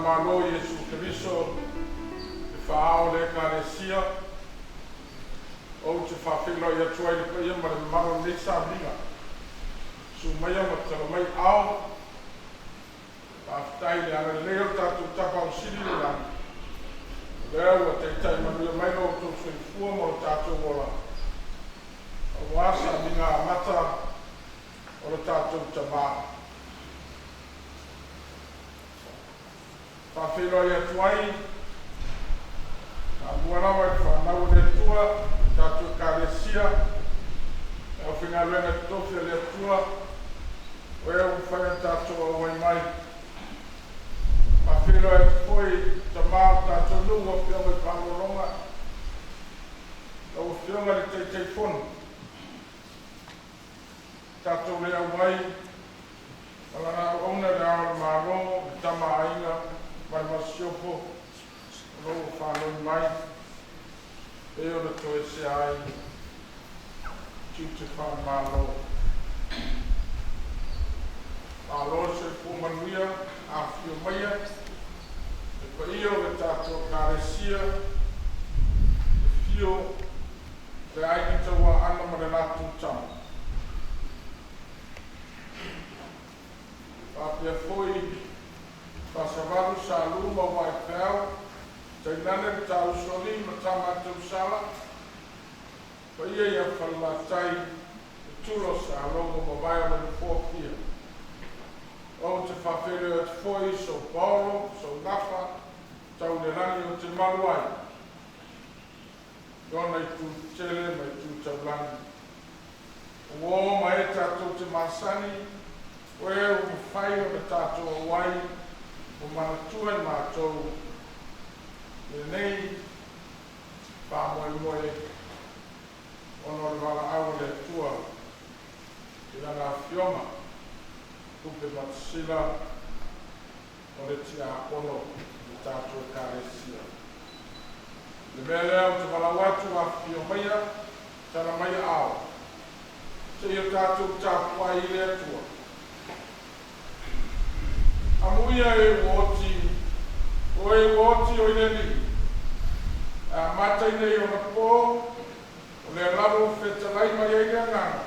Malo Iesu Keriso, le Faa-ao o le Ekalesia, ou te faafeiloai atu ai i le paia ma le mamalu o lenei sauniga. Susu maia ma tatala mai aao. Faafetai i le agalelei o le tatou Tapaau Sili i le lagi, o lea ua taitai manuia mai lo outou soifua ma lo tatou ola aua sauniga amata o lo tatou Tama. Faafeiloai atu ai faamua lava i le fanau a le Atua, le tatou Ekalesia, le aufaigaluega totofi a le Atua, o e ua mafai ona tatou auai mai. Faafeiloai atu foi i tama o le tatou nuu, afioga i Faaaloaloga, lau Afioga i le Taitaifono, tatou le auai ma lana auauna i Le Ao o le Malo, le Tama a Aiga ma le Masiofo o lo o ua faanoi mai e pei ona toesea ai tiute faale-Malo. Malo le soifua manuia, afifio maia le paia o le tatou Ekalesia, le afio o le Aiga Tauaana ma le latou Tama, faapea foi Fasavalu, Sa Lu ma Uaifeau, tainane le Taausoalii ma Tama a Tausala, paia ia Falelatai, le Tula o Salogo ma vae o le Nofoafia. Ou te faafeiloai atu foi i sou paolo, sou gafa tau i le lagi ou te malu ai, i ona itu tetele ma itu taulagi. Ua o ma e tatou te masani, o e ua mafai ona tatou auai ua manatua e matou i lenei faamoemoe ona o le valaau a le Atua i Lana Afioga Lupematasila o le Tiakono o le tatou Ekalesia. O le mea lea ou te valaau atu, afifio maia, tala mai aao, seia tatou tapuai i le Atua. Amuia e ua oti, o e ua oti o i le Alii, e amata ina i ona po, o lea lava ua fetalai mai ai le Agaga,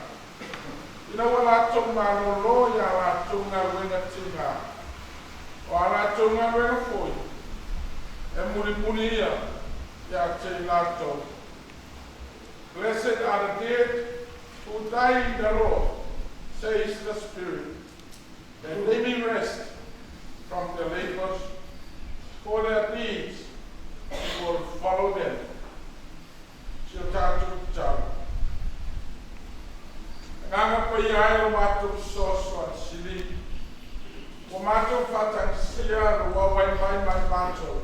ina ua latou malōlō i a latou galuega tiga, o a latou galuega foi, e mulimuli ia iā te i latou. Blessed are the dead who die in the Lord, says the Spirit, that they may rest from their labors, for their deeds will follow them. Si o tatou tatalo. Agaga Paia e lo matou Fesoasoani Sili, ua matou faatagisia lou auai mai ma i matou,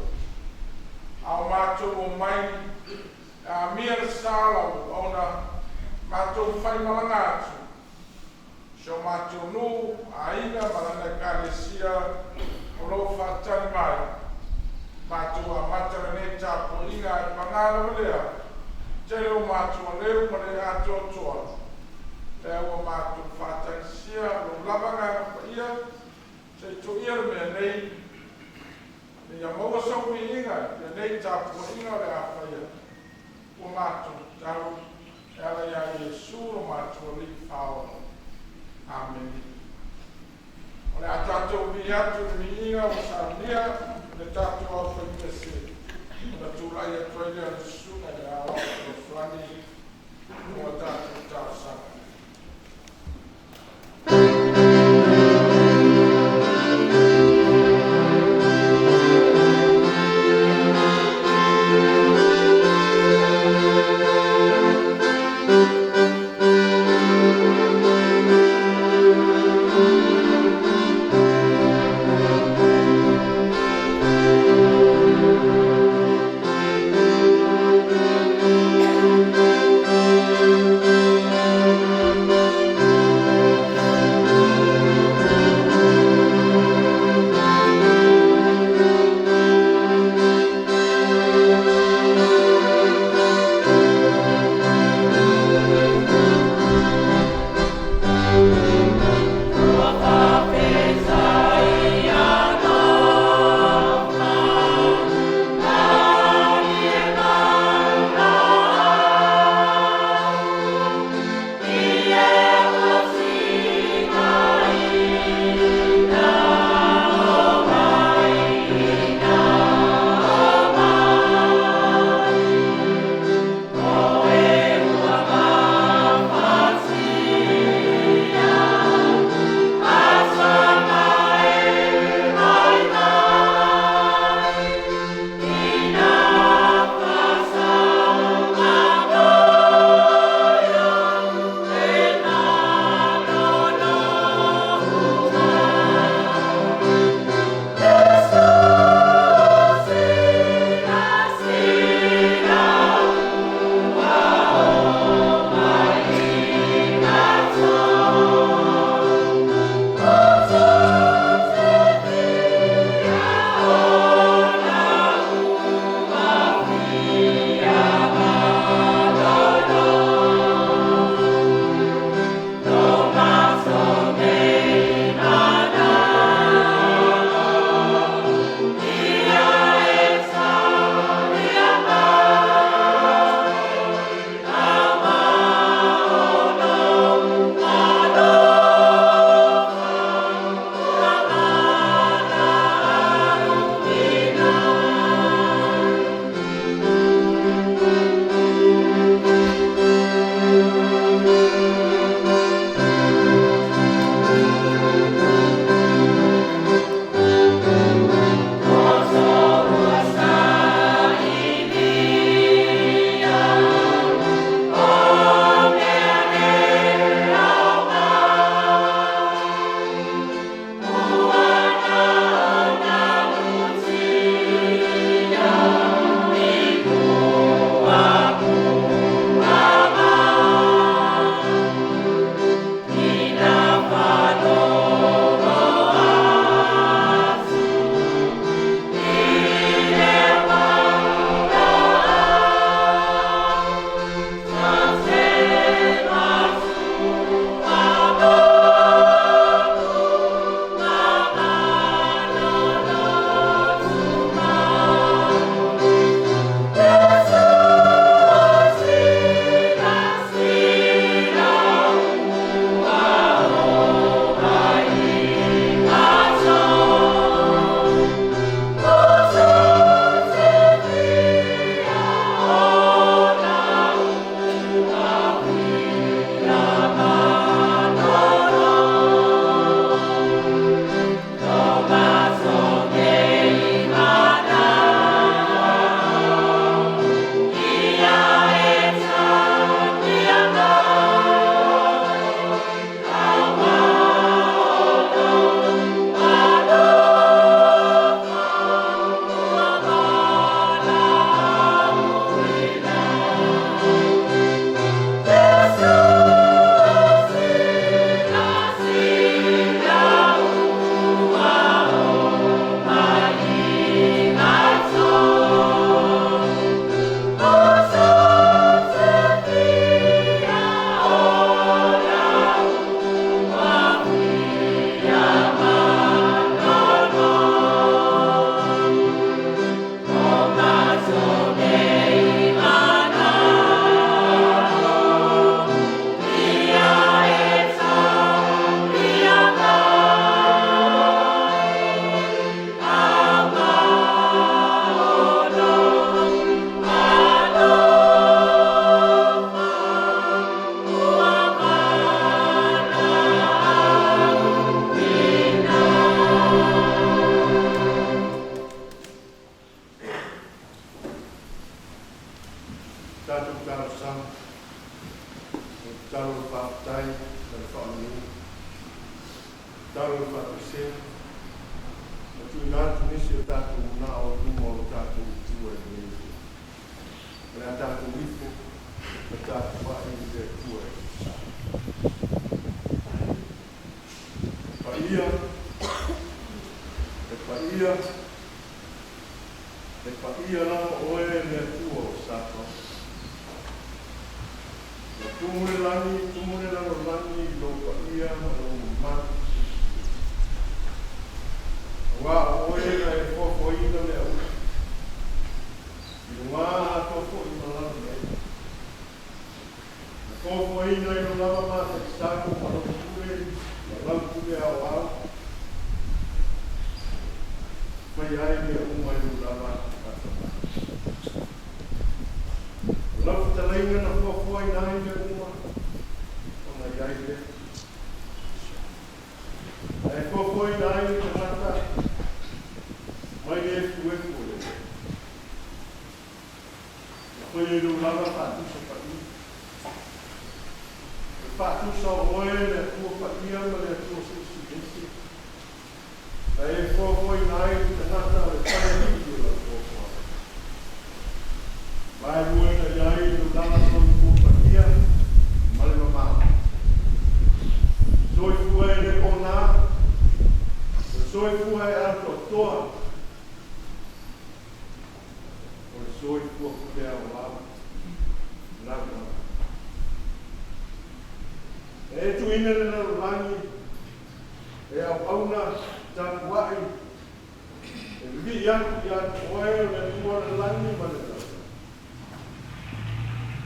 a o matou omai e amia le sa o lau auauna, matou faimalaga atu si o matou nuu, aiga ma lana Ekalesia o lo o faatali mai. Matou amata lenei tapuaiga ae paga lava lea, tele o matou aleu ma le atoatoa, lea ua matou faatagisia lou lava Agaga Paia se i toia le mea nei, ina ia maua sau viiga i lenei tapuaiga o le a faia. Ua matou tatalo e ala iā Iesu lo matou Alii Faaola. Amene. O le a tatou vili atu i le viiga ua saunia e le tatou aufaipese, ona tulai atu ai lea o le Susuga i le Aoao Fesoasoani mo a tatou talosaga. talosaga, o le tatalo o le faafetai ma le faamanu, tatalo o le faatoesega, ma tuuina atu nisi o tatou manao i luma o lo tatou Atua i lenei aso. O le a tatou ifo ma tapuai i le Atua e sa. Paia, e paia, e paia lava oe le Atua o Sapa. Ua tumu le lagi, tumu le lalolagi i lou paia ma lou mamalu. Aua o oe na e foafoaina mea uma, i luga atoa foi ma lalo nei. Na foafoaina i lou lava mataisau ma lou pule ma lau pule aoao, fai ai mea uma i lou lava atamai. O lau fetalaiga na foafoaina ai mea uma, ona i ai lea. Na e foafoaina ai le tagata mai le efuefu o le leo. Na faia i lou lava faatusa paia. O le faatusa o oe le Atua paia ma le Atua Silisili Ese. Na e foafoaina ai le tagata o le falealii o lau foafoaga. Vaeluaina i ai lou lava soifua paia ma le mamao. Soifua e le pona, o le soifua e atoatoa, o le soifua pule aoao lau lava. E tuuina le lalolagi e auauna tapuai e vivii atu ia te oe o le Atua o le lagi ma le lalolagi.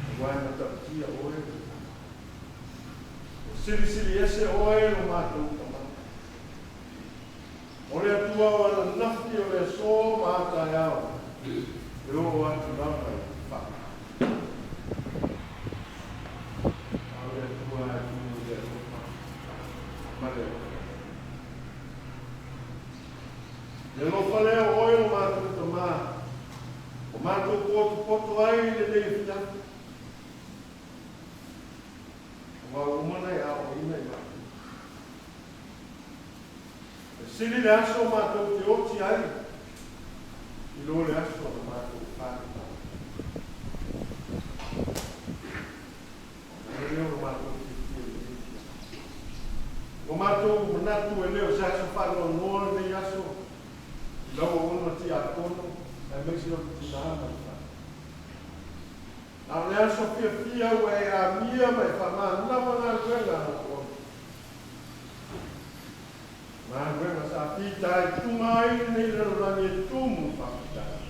Aua e matautia oe le O silisili ese oe lo matou Tama. O le Atua o ananafi o le aso ma a taeao, e oo atu lava i le faamaoni. A o le Atua e tumu i le alofa ma le alofa. Le alofa lea o oe lo matou Tama, o matou potopoto ai i lenei afiafi. Aua ua uma ona e aoaoina i matou. E sili le aso matou te oti ai i lo le aso na matou fanau. O le lea o le matou fiafia i lenei afiafi. Ua matou manatu e le o se aso faanoanoa lenei aso i lau auauna tiakono aemaise o le tina ma le fanau. A o le aso fiafia ua e amia ma e faamanava galuega a lau auauna. Galuega sa fitaituga ai lenei lalolagi e tumu faafetai.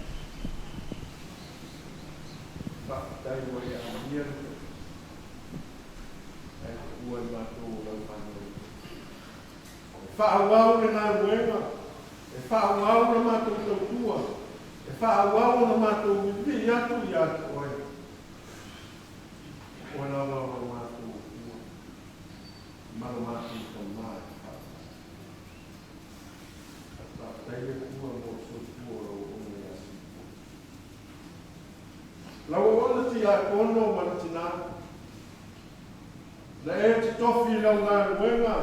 Faafetai ua e amia le tautino ae tuua i matou o lau fanau. E faaauau le galuega, e faaauau la matou tautua, e faaauau ona matou vivii atu ia te oe. O oe lava o lo matou Atua ma lo matou Tama e faafetai. Faafetai le Atua mo le soifua o lau auauna ia Sipua. Lau auauna tiakono ma le tina, na e totofi i lau galuega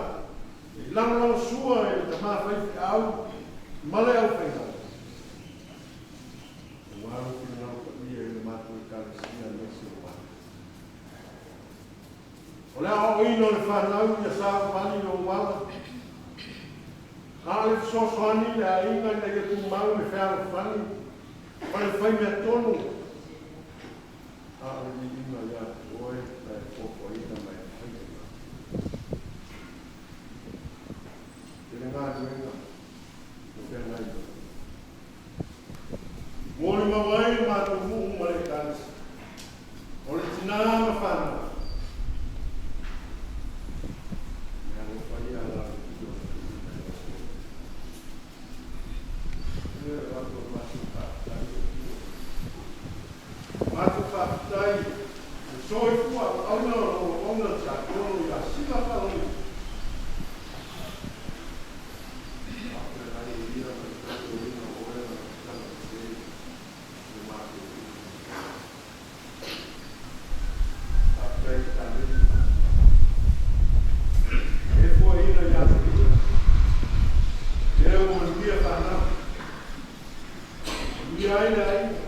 e lagolagosua i le tama faifeau ma le aufaigaluega. Aua lou finagalo paia i le matou Ekalesia aemaise o matou. O le aoaoina o le fanau ia savavali i lou ala, a o le fesoasoani i le aiga ina ia tumau le fealofani ma le fai mea tonu, a o le viiga ia te oe na e fuafuaina ma e faia i matou. Tele galuega o feagai ma le Molimau ai le matou nuu ma le Ekalesia, o le tina ma fanau. Me alofa ia la le pio na tuuina i lau Afioga. E avatu le matou faafetai i le Atua. Matou faafetai i le soifua auauna o lou auauna tiakono ia Sila Faalogito. Faafeagai e ia ma le tautuaina o oe ma lau tala sese i le matou nuu. Manuia ai le aiga.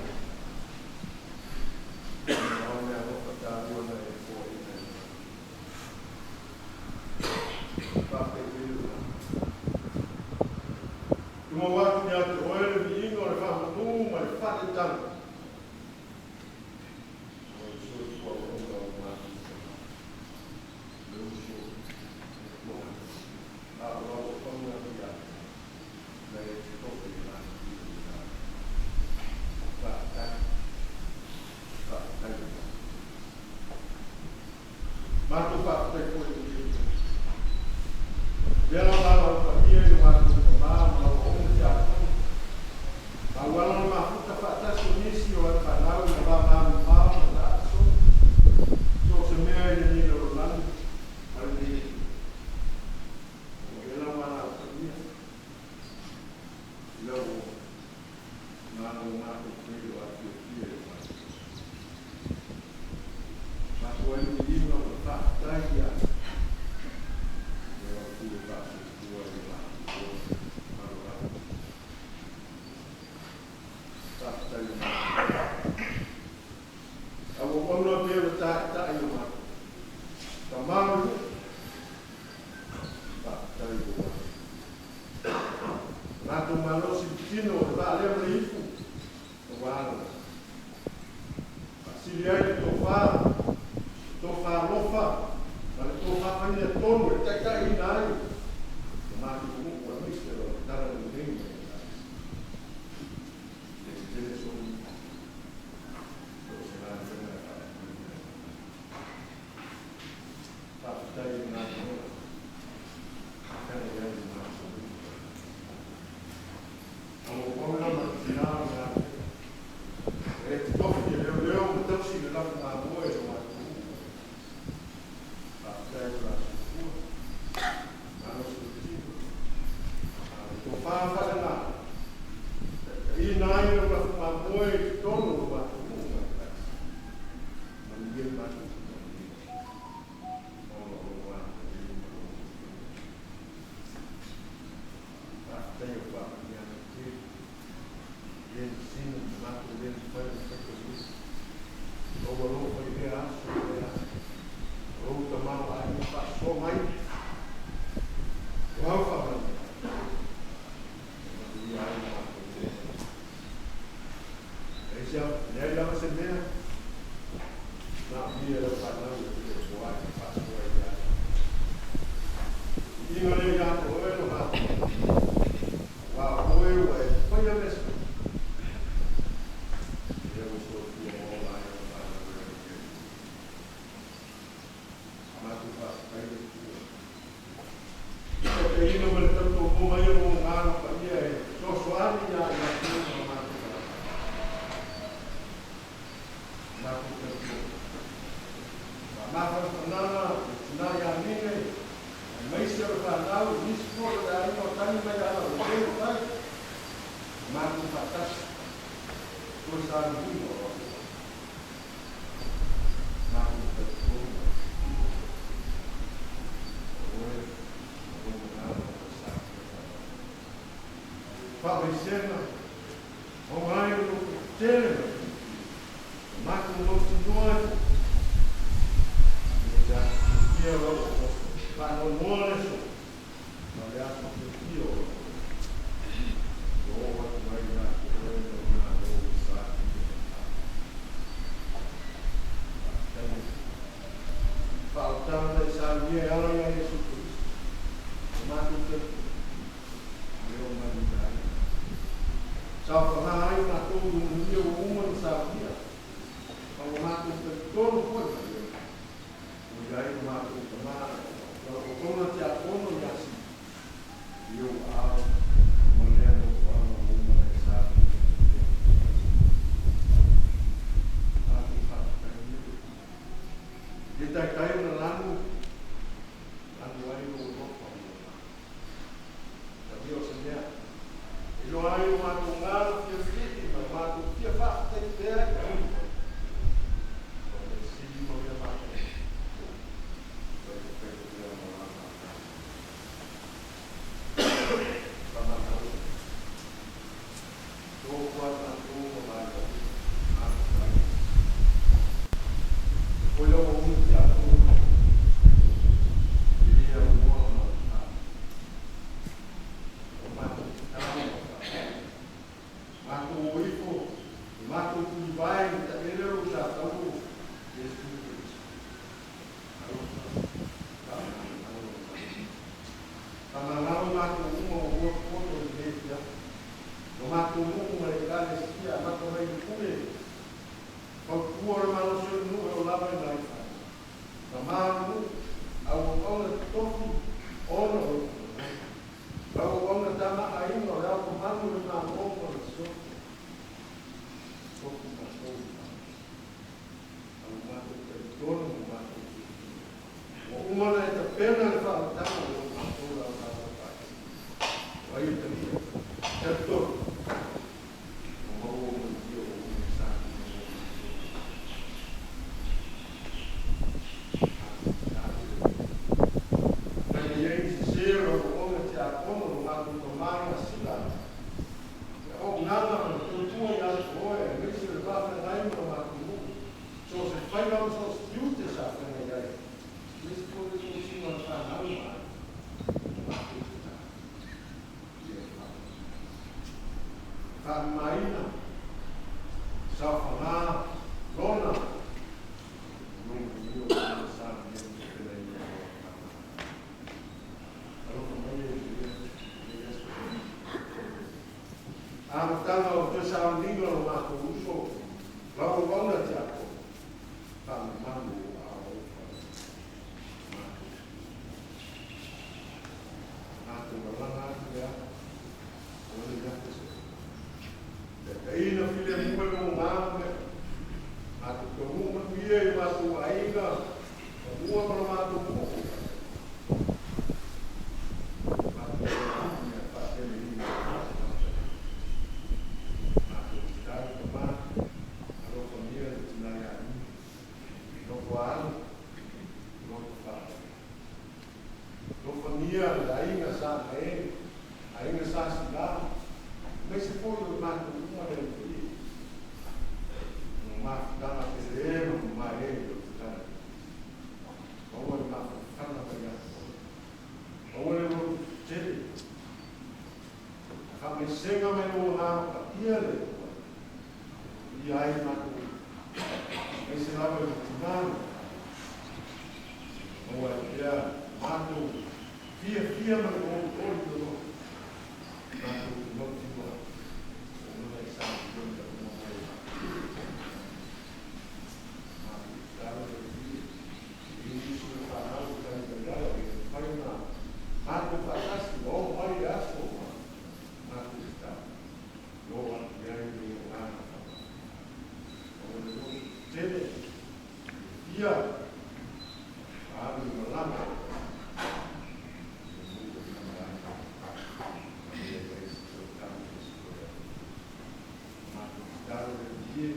O le alofa taua na e foaiina i le faafetai le Tumau atu ia te oe le viiga o le faamanu ma le faaletanu. O le soifua auauna o matou tama, le uso, le tuaga, a o lau auauna ia na e te tofe i lagi i le Faafetai, faafetai le Matou faafetai foi i le Lea la lau paia i le matou tamā ma lau auauna tiakono. Auala na mafuta faatasi o nisi o le fanau na vamamamao ma taaso. So o se mea i lenei lalolagi ma lenei. O lea la lau paia i lau ngā matou pele o afiafia e matou. Matou ai le viiga o le faafetai ia. Le au e faasoifua i le matou malolagi. Faafetai i matou. Auauauna pea le taetai o matou. Tamā o le faafetai i o matou. Matou malosi i tino o le vaalea ma le ifu, ua ala. Faasili ai le tofa, tofa alofa, ma le tofa faia tonu e taitaiina ai le matou nuu aemaise o le tala lelei ma le le tetele soli o se galuega e faatinoina. Faafetai i galuega feagai ai le matou nuu. Auauauna ma le tina o le galuega. E te tofi e leoleo ma tausi le lafumamoe i le matou nuu. Faafetai o la soifua. Malosi o le tino. A le tofa faaleaga. Taitaiina ai le lafumamoe i totonu o le matou nuu ma le ekalesia. Manuia le matou manuia. Ona o lou agalelei ma lou Faafetai o faamanuiaga tele. Le masina ma matou le mafai ona faitauina. Lou alofa i lea aso i lea aso. O lou tamaoaiga faasoa mai. O au faamanuiaga. E manuia ai le matou nuu. Leai lava se mea na manaomia e lau fanau e te le o ai faasoa i ai. Viiga lea ia te oe lo matou. Aua o oe ua e faia mea sili. Lea ua soifua ma ola ai lau fanau e lau. Matou faafetai le Atua. Taitaiina ma le tautogo mai o lou Agaga Paia e fesoasoani ia i matou ma matou tagata. Matou talitonu. Faamafanafanaga le tina ia Nine, aemaise o le fanau, nisi foi o le aiga o tagi mai ala o le tai. Matou faatasi. Toe sa luina o au. Matou talitonu. O oe, o lou agaga o sa Faamaisega, o ngai o lou tele ma le matou mautinoa ai foi. Le aso fiafia o lau faanoanoa le aso, ma le aso fiafia o lau o oo atu ai ia te oe lou malo i sa Faafetai le faautaga na e saunia e ala ia Iesu Keriso. O matou talitonu, lea o manuia ai. Saofaga ai matou i manuia ua uma ona saunia. Ma ua matou talitonu foi ma ia. Ua i ai lo matou tamā, lau auauna tiakono ia Sili. I ou aao ma lea nofoaga ua uma ona e saunia i le Matou faafetai le Le taitai ona lanu, lanu ai lou alofa ma lou Talia o se mea. E iloa ai o matou galo fiafii ma matou fia faafetai pea i au. O le sili ma mea matou. Ua e fai pea ma la matou. Matou tulivae i le taele o lou sa taua Iesu Keriso. Alofa, faamagalo i matou. Faamagalo i matou uma ua ua poto i lenei afiafi. Lo matou nuu ma le Ekalesia amata mai i le pule, fautua o le malosi o le nuu e oo lava i nai fale. Tama o le nuu, au auauna totofi ona o lou finagalo. Lau auauna tama a aiga o le ao mamalu o le Malo ma le Masiofo. Tofi matou i malosi. A ua matou talitonu ma matou filifili. Ua uma ona e tapena le faaolataga mo i matou la o tatou faatasi. O ai e talia? Talitonu. Ua maua manuia ua uma i sa ma mo matou. Matou tatalo le Atua. Afai e i ai ni sese o lau auauna tiakono lo matou tama gasila, le auaunaga ma le tautua ia te oe aemaise le va feagai ma lo matou nuu, so o se faiva ma so o se tiute sa feagai ai, aemaise foi le tausiga o le fanau ma aiga, matou tatalo, ia e faamanuia. Faamamaina, saofaga, lona, manuia o lona sa mea tapenaina mo le faamamaina. Alofa mai e Iesu i lenei aso. Amataga o toe sauniga o lo matou uso, lau auauna tiakono, faamamalu o aao alofa matou. Matou lalaga atu le ata, o le ata se. Taitaiina filemu e lou agaga mea. Matou taunuu manuia i o matou aiga, fanua ma lo matou nuu. Matou le mea faateleina o matou. Matou tatalo tama, alofagia le tina ia Umi, nofo alu, loto faavaea. Alofagia le aiga sa e, aiga sa sila, aemaise foi o le matou uma le alii. O mafutaga pele ma mamae i o tatalo. Maua le mafanafana mai ia te oe. Maua le loto tetele. Faamaisega mai lou agaga paia le Atua. Ia ai matou, aemaise lava i le tina ma le fanau. Maua ai pea matou fiafia ma le olioli loloto. Matou te mautinoa o ona e sailioni uma mai e matou. Matou tatalo le Alii e i nisi o fanau o tali mai lava ia mafai ona matou faatasi ua oo mai le aso ua matou tatalo. Lo atu i ai le agaga faamagalo. Maua le loto tetele, fiafia, alu i malaga. Matou tatalo le Alii,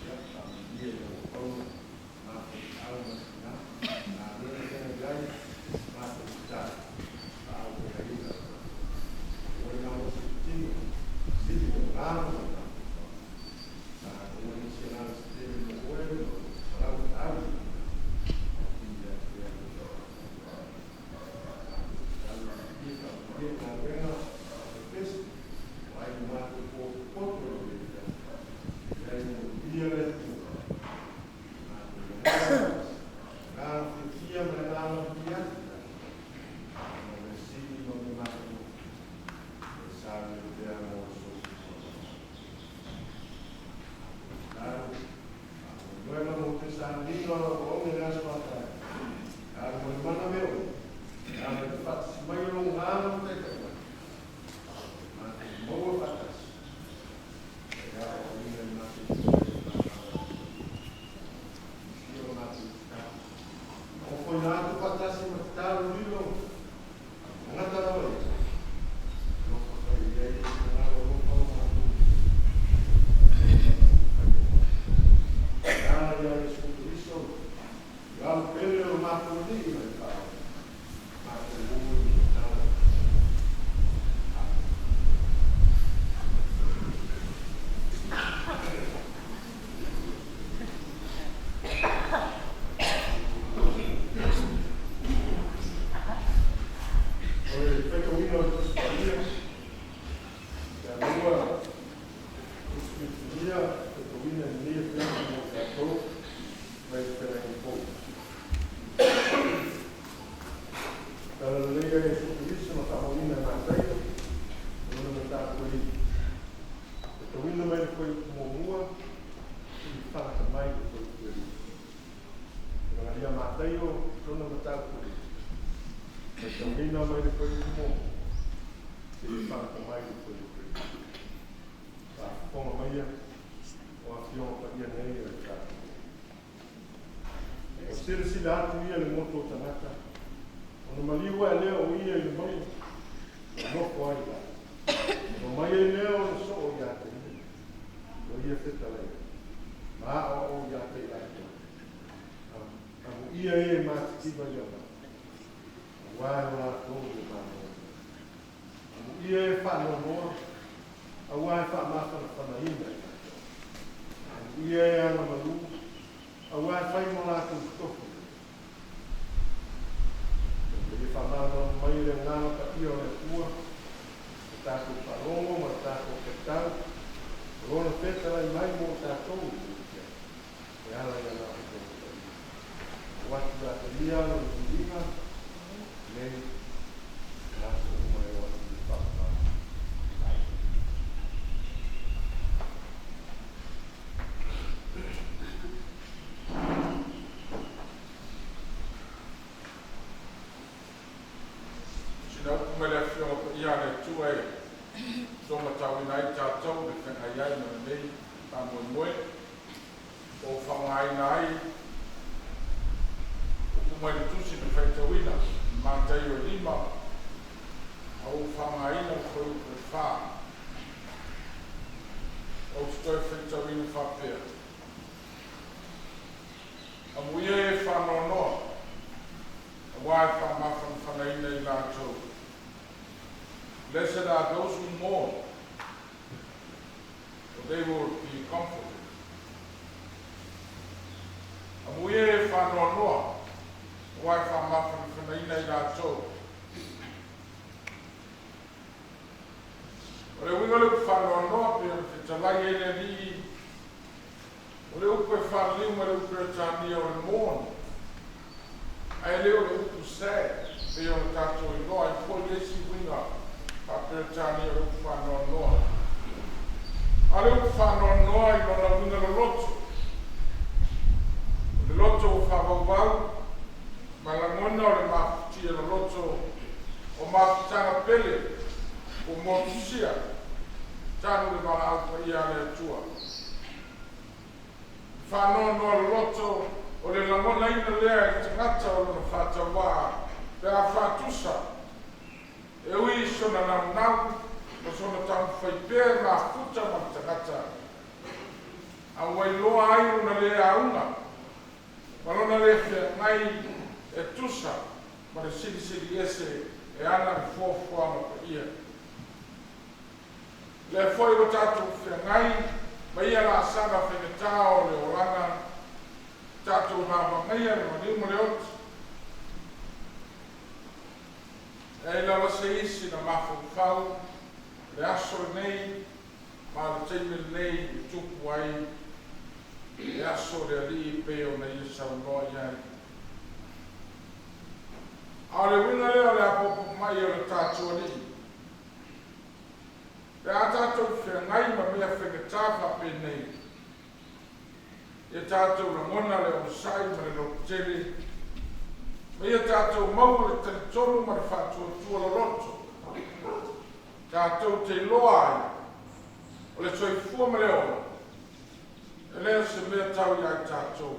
ia faamanuia i lau auauna, mafaufau ma tina, galuega feagai ai, matou tatalo, faaauauina le matou. Ua le malosi i le tino, sili le agaga ma le mafaufau. Sa ua nisi agaga se tele mo oe, ma lau feau. Ia atu ai le matou tatalo le Alii, faamanuia i galuega o le pesi, o ai matou potopoto i le afiafi. Ia i manuia le Atua. Matou agaga fiafia ma le agaga manuia atu. Ma le sili ma le matou e sa le pea mo le soifua. Tatalo, faamoemoega mo te sauniga o lau auauna i le aso a taeao. Alu ma le mana mea oe, ala i le faatasi mai o lou agaga ma taitai mai. Matou maua faatasi. E aoaoina i matou tupe i o matou tatalo. Ofoina atu faatasi ma tatalo lilo, tagata lava ia. Alofa fai i ai e finagalo alofa o matou. Ala ia Iesu Keriso, lau pele o matou alii ma le faaola. Matou o i le tatalo. Amen. O le faitauina o le Tusi Paia, le Atua Tusi Filifilia, faitauina faitauina i lenei afiafi mo i tatou mai le Feagaiga Fou. Talalelei a Iesu Keriso na faamauina e Mataio i lona mataupu e lima. Faitauina mai le fuaiupu muamua seia fagata mai le fuaiupu e lima. Evagalia a Mataio lona mataupu e lima. Faitauina mai le fuaiupu muamua seia fagata mai le fuaiupu e lima. Faafofoga maia o Afioga Paia nei a le tatou Atunuu. Ua silasila atu ia i le motu o tagata, ona maliu ae lea o ia i le mauga, ma nofo ai i lalo. Ona omai ai lea o le soo ia te ia, ua ia fetalai ai, ma aoao ia te i latou, Amuia e matitiva i le agaga, aua e o latou le Malo o le lagi. Amuia e faanoanoa, aua e faamafanafanaina i latou. Amuia e agamalu, aua e fai mo latou tofi le lagi. Ina ia faamalamalama mai e le Agaga Paia o le Atua le tatou faalogo ma le tatou faitau o Lona fetalai mai mo i tatou i lenei afiafi, e ala i ana Afioga Paia. Ua atu ia te Ia lona viiga nei ma aso uma e o atu i le faavavau. Amene. Sina upu mai le Afioga Paia a le Atua e somatauina ai tatou i le feagai ai ma lenei faamoemoe o faaaogaina ai upu mai le Tusi na faitauina i Mataio e lima, a ua faaaogaina le fuaiupu e fa. Ou te toe faitauina faapea, Amuia e faanoanoa, aua e faamafanafanaina i latou. Blessed are those who mourn, for they will be comforted. Amuia e faanoanoa, aua e faamafanafanaina i latou. O le uiga o le upu faanoanoa pei ona fetalai ai le Alii, o le upu e faaliliu mai le upu Peretania o le mourn, ae le o le upu sad pei ona tatou iloa ai foi le isi uiga faa-Peretania o le upu faanoanoa. A o le upu faanoanoa i lona uiga loloto, o le loto ua faavauvau ma lagona o le mafutia loloto o mafutaga pele ua motusia talu le valaau paia a le Atua. Le faanoanoa loloto o le lagonaina lea e le tagata o lona faatauā pe a faatusa e ui i sona naunau ma sona taumafai pea e mafuta ma le tagata, a ua iloa ai lona lē auga ma lona lē feagai e tusa ma le silisili ese e ana le foafoaga paia. Lea foi ua tatou feagai ma ia laasaga faigata o le olaga, tatou vaavagaia le maliu ma le oti. E leai lava se isi na mafaufau le aso lenei ma le taimi lenei e tupu ai le aso o le Alii pei ona ia saunoa i ai. A o le uiga lea o le apoapo mai o le tatou Alii. Pe a tatou feagai ma mea faigata faapenei, ia tatou lagona le onosai ma le lototele, ma ia tatou maua le talitonu ma le faatuatua loloto, tatou te iloa ai o le soifua ma le ola, e le o se mea tau ia i tatou,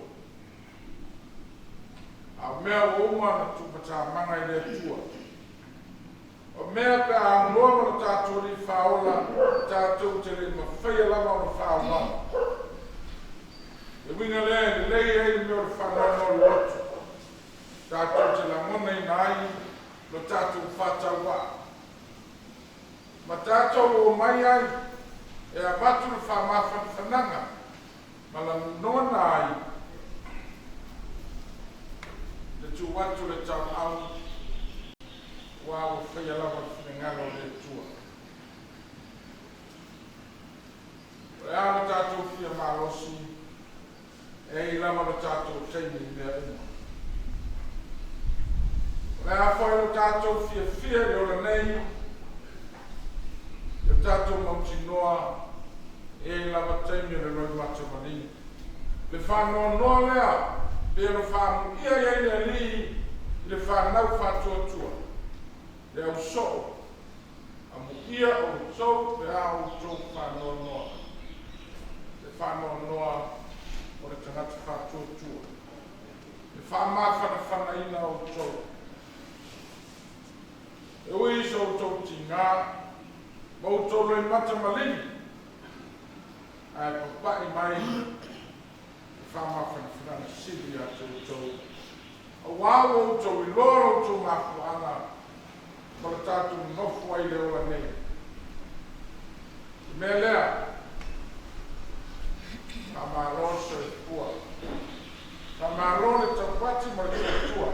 a o mea ua uma ona tuumatamaga i le Atua. O mea pe a aunoa ma lo tatou Alii Faaola, tatou te le mafaia lava ona faaauau. Le uiga lea e lelei ai le mea o le faanoanoa loloto, tatou te lagonaina ai lo tatou faatauvaa, ma tatou omai ai e avatu le faamafanafanaga ma lagona ai le tuu atu o le tauau aua ua faia lava le finagalo o le Atua. O le a lo tatou fia malosi, e ai lava lo tatou taimi i mea uma. O le a foi lo tatou fiafia i le ola nei, ia tatou mautinoa e i ai lava taimi o le loimata maligi. Le faanoanoa lea pei ona faaamuia i ai le Alii i le fanau faatuatua, le ausoo, amuia outou pe a outou faanoanoa. Le faanoanoa o le tagata faatuatua, e faamafanafanaina outou. E ui i so outou tigā ma outou loimata maligi, ae papa'i mai le faamafanafanaga sili ia te outou, auā ua outou iloa lo outou mafuaaga ma le tatou nonofo ai i le ola nei. O le mea lea, faamalo le soifua, faamalo le taupati ma le tautua.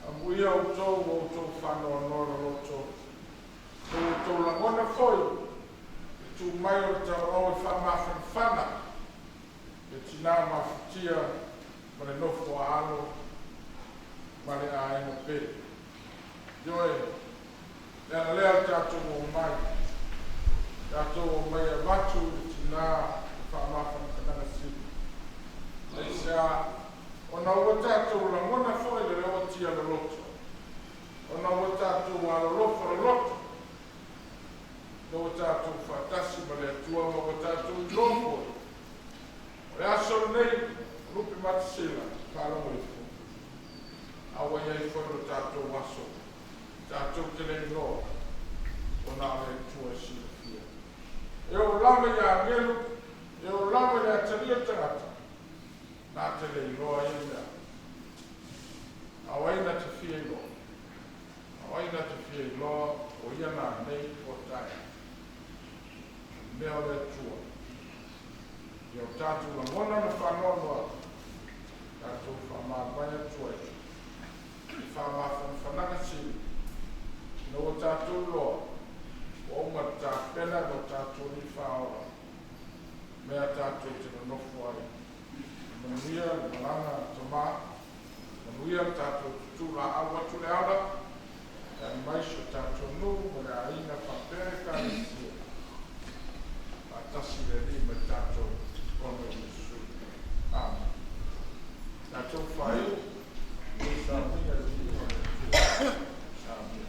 Amuia outou ua outou faanoanoa loloto, ma ua outou lagona foi le tu mai o le taoao e faamafanafana le tinā mafatia ma le nofo a alo ma le aiga pele. Ioe, le ala lea o le tatou omai, tatou omai e avatu i le tinā le faamafanafanaga sili. Aisea? Ona ua tatou lagona foi le leoatia loloto, ona ua tatou alolofa loloto, ina ua tatou faatasi ma le Atua ma ua tatou iloa foi o le aso lenei o lupematasila, faalogo ifo, a ua i ai foi lo tatou aso, tatou te le iloa, ua na o le Atua e silafia. E oo lava i agelu, e oo lava i le atalia o le tagata, na te le iloa ia mea. A o ai na te fia iloa? A o ai na te fia iloa o ia nanei po o taeao? O le mea o le Atua. Ia o tatou lagona na faanoanoa, tatou faamavae atu ai i faamafanafanaga sili, ina ua tatou iloa ua uma ona tapena e lo tatou Alii Faaola mea tatou te nonofo ai. Manuia le malaga a le tama, manuia le tatou tutulaau atu le ala, tali mai si o tatou nuu ma le aiga faapea Ekalesia. Faatasi le Alii ma i tatou ona o Iesu. Amen. Tatou faaiu i le sauniga i le viiga o le Atua. Amen.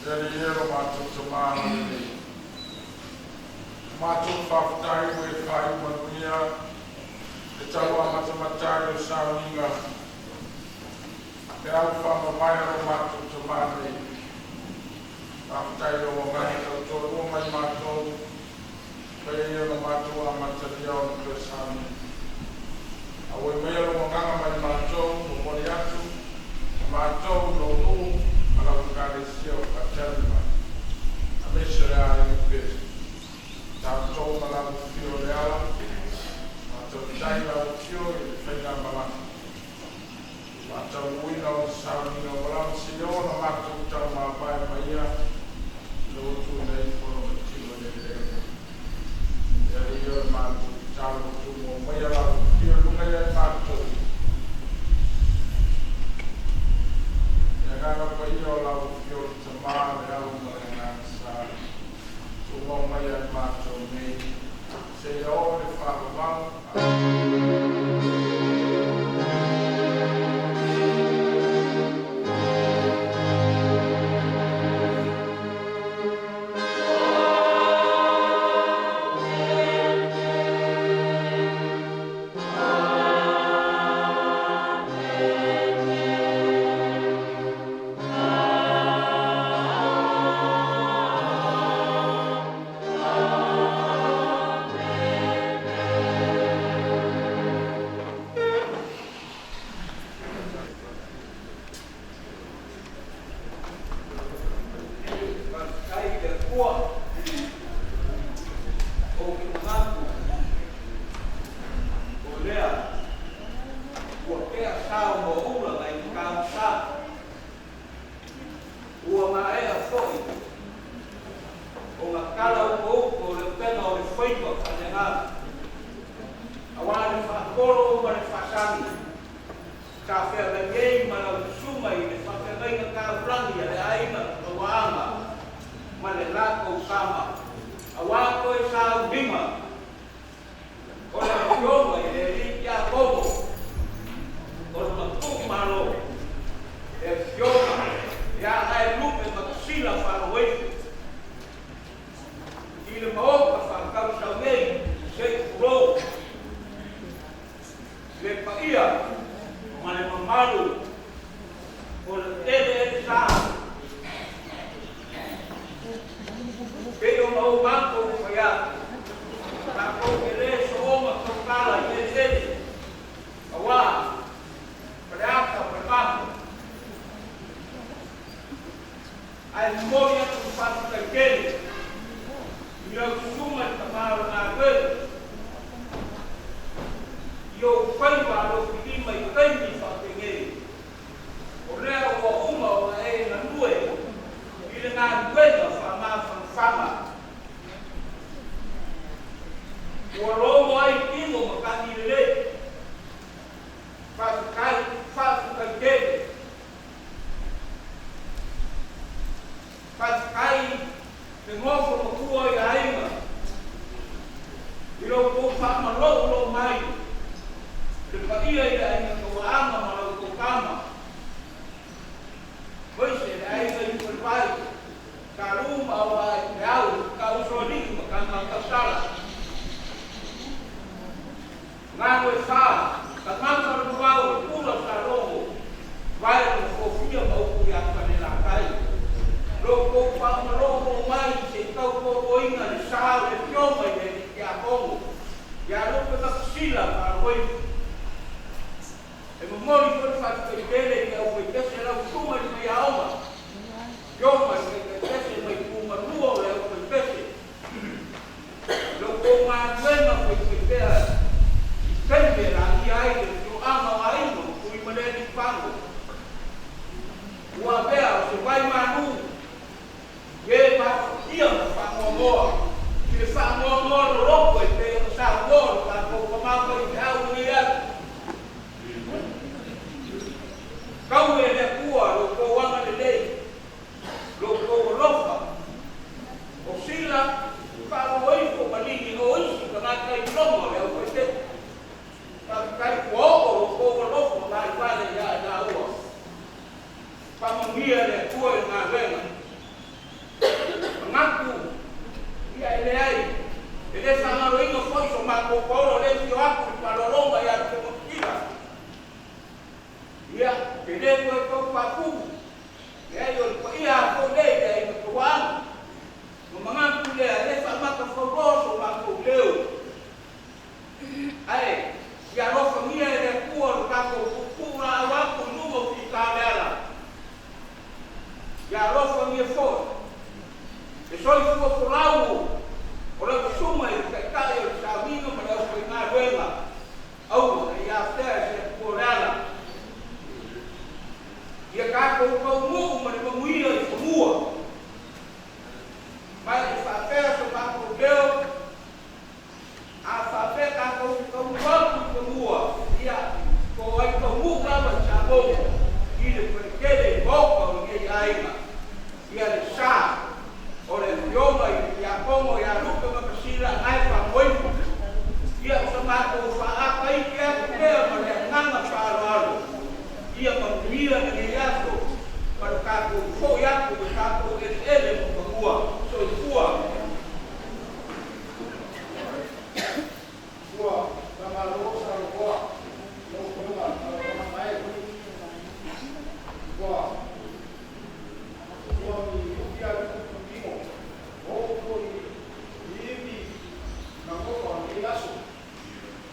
E Alii e lo matou Tamā agalelei, matou faafetai ua e faaiu manuia le tau amatamata ai o sauniga feau faamamae a lo matou Tamā nei. Faafetai i lou Agaga tautoalua ma i matou, faia ai ona matou amatalia ona toe sauni. Auai maia lou Agaga ma i matou, momoli atu ma matou i lou nuu ma lau Ekalesia o faatali mai, aemaise o le aiga pele. Tatou ma lau Afio o le ala, matou tai lau Afio i le faigamalaga. Faataunuuina o le sauniga o malama seia oo ina matou taumavae ma ia ina ua tuuina ifo Lona tino i le eleele. E Alii e o le matou tatalo, tumau maia lau Afio i luga ia i matou. Le Agaga Paia o lau Afio o le Tamā, le Alo ma le Agaga Sa, tumau mai ia i matou nei, seia oo i le faavavau. Faafetai i le Atua, ou te manatu o lea ua tea sa o Moaula nai Matausa, ua maea foi ona tala utouto o le upega o le faiva faaleagaga, aua le faapolo ma le faasagi sa feagai nei ma lau susuga i le faafeagaiga taulagi a le aiga Tauaaga ma le latou tama, aua toe sauniga o le Afioga i le Alii Tiakono o le Matua-malo, le Afioga ia Haelupe Matasila Faalogoifu, i le Maota faatausau nei, se i tulou le paia ma le mamalu o le eleelesa pei ona ou matou fai atu, tatou te le soona tautala i eleele, aua Faleata ma le Mapo, ae momoli atu le faafetai tele i lau susuga i le tama o le galuega i ou faiva alofilima i taimi faapenei. O lea ua uma ona e galue i le galuega faamafanafana. Ua logo ai tino ma tagi lelei. Faafetai, faafetai tele. Faafetai le nofo matua i aiga i lo outou faamalou mai le paia i le aiga Tauaaga ma la outou tama, aemaise le aiga i Falevai, Talu ma Auvaa i Feau, Tausoalii ma Tama Tausala. Galue fa, tagata o le vavau, le pula o Salogo, vae o le Fofia ma upu ia Falelatai. Lo outou faamalolo mai se i tautoaluaina le sa o le Afioga i le Alii Tiakono ia Lupe Matasila Faalogoifu. E momoli foi le faafetai tele i le aufaipese lau susuga i le Faiaoga, Afioga i le Taitaipese mai Tuugalua o le aufaipese. Lo outou galuega faifaipea i taimi e lagia ai le afioaga o aiga o Tuimalealiifano, ua avea o se vai malu e mafatia ma faanoanoa i le faanoanoa loloto e pei ona saunoa lo tatou tama faifeau lenei aso. Tau e le Atua lo outou agalelei. Manuia foi. E soifua folau o lau susuga i le Taitai o le sauniga ma le aufaigaluega, aua ne i afea e se Atua o le ala. Ia tatou taunuu ma le manuia i fanua. Ma e faapea so matou leo, a faapea tatou te taunuu atu i fanua, ia, po o ai taunuu lava i Samoa i le faletele i maota o lenei aiga, ia le sa o le Afioga i le Tiakono ia Lupe Matasila na e faamoeifo. Ia o sa matou faaata iti atu pea ma le agaga faaaloalo, ia manuia lenei aso ma lo tatou foi atu i o tatou eleele ma fanua. Soifua. Ua faamalo saunoa lau Afioga Alamalamae. Ua ua ni ufi a le tino o foi i ivi na kopa o lenei aso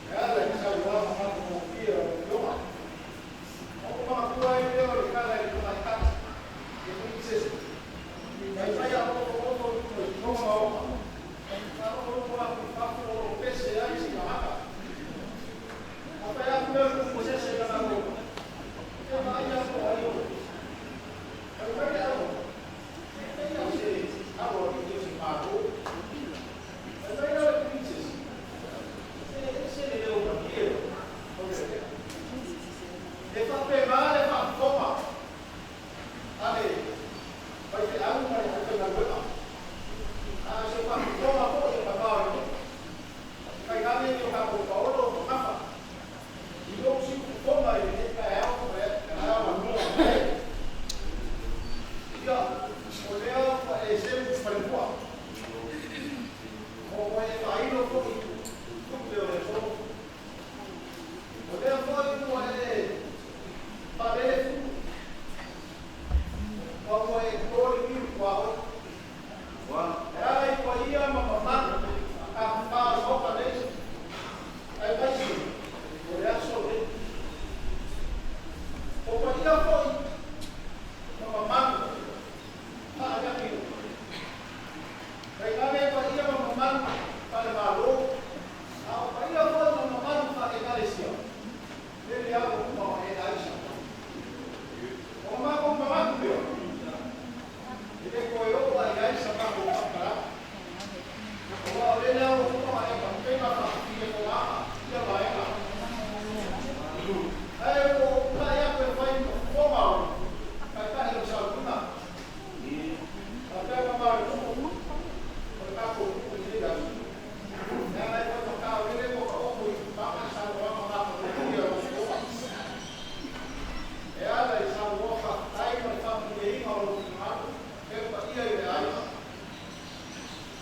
e ala i saunoaga matagofie a lau Afioga. O manatua ai lea o le tala i le tamaitai le princess mai mai a otooto i luma maota faalogologo atu i fafo o lo pese ai se tagata. Afai atu lea le princess i lana loto ia vaai atu ai o fai mai le alo e ia se alo a le se malo. Fai mai lea le princess e se le leo malie o le e faapena le faafofoga a le faifeau ma le aufaigaluega a o se faafofoga foi e tama o le nuu tainane ni o tatou paolo ma gafa i lou siufofoga i lenei taeao taeao manua mai ia o lea ua e seu falemua o ua e faailo foi tupe o le aso o lea foi ua e faalele fulu ua ua e toto le niu tuaoi e ala i paia ma mamalu tafafā o le Maota nei aemaise o le aso lenei. O paia foi ma mamalu faaleaganuu tainane paia ma mamalu faale-Malo, a o paia foi ma mamalu faale-Ekalesia, lele lava ua uma ona e aisa. O matou manatu lea, e le toe oo ai ai sa matou faamatalaga, aua o lele lava ua uma ona e tapena faafia fogaga ia vaega. Ae ua ou tulai atu e fai ma fofoga o le Taitai o le sauniga, faapea tama o le nuu o le tatou nuu i lenei aso, leaga e faigata o lele ua taoto i tulaga i saunoaga matagofie a lau Afioga. E ala i saunoa faafetai ma le faamalieina o lou finagalo e le paia i le aiga.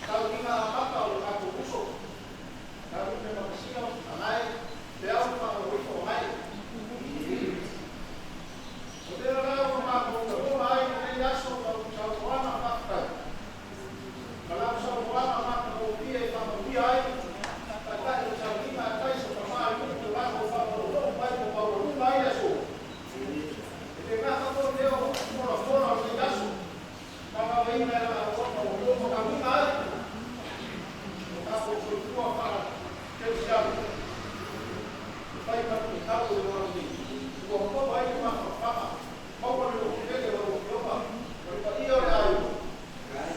Sauniga amata o le tatou uso, ia Lupe Matasila, Anae, Feau Faaloifo Anae. O lea la ua matou lagona ai lenei aso lau saunoaga faafetai ma lau saunoaga matagofie e faamanuia ai Taitai o le sauniga aemaise o tama i nuu le latou faamalolou mai ua maualuga ai le aso. E le nafa foi lea o upu folafola o lenei aso faagaoina e la alofa ua logomakauina ai o tatou soifua faakerisiano e fai ma luitau o le ola nei. Ua maua ai le mafafaga, maua le lototele o lau Afioga ma le paia o le aiga,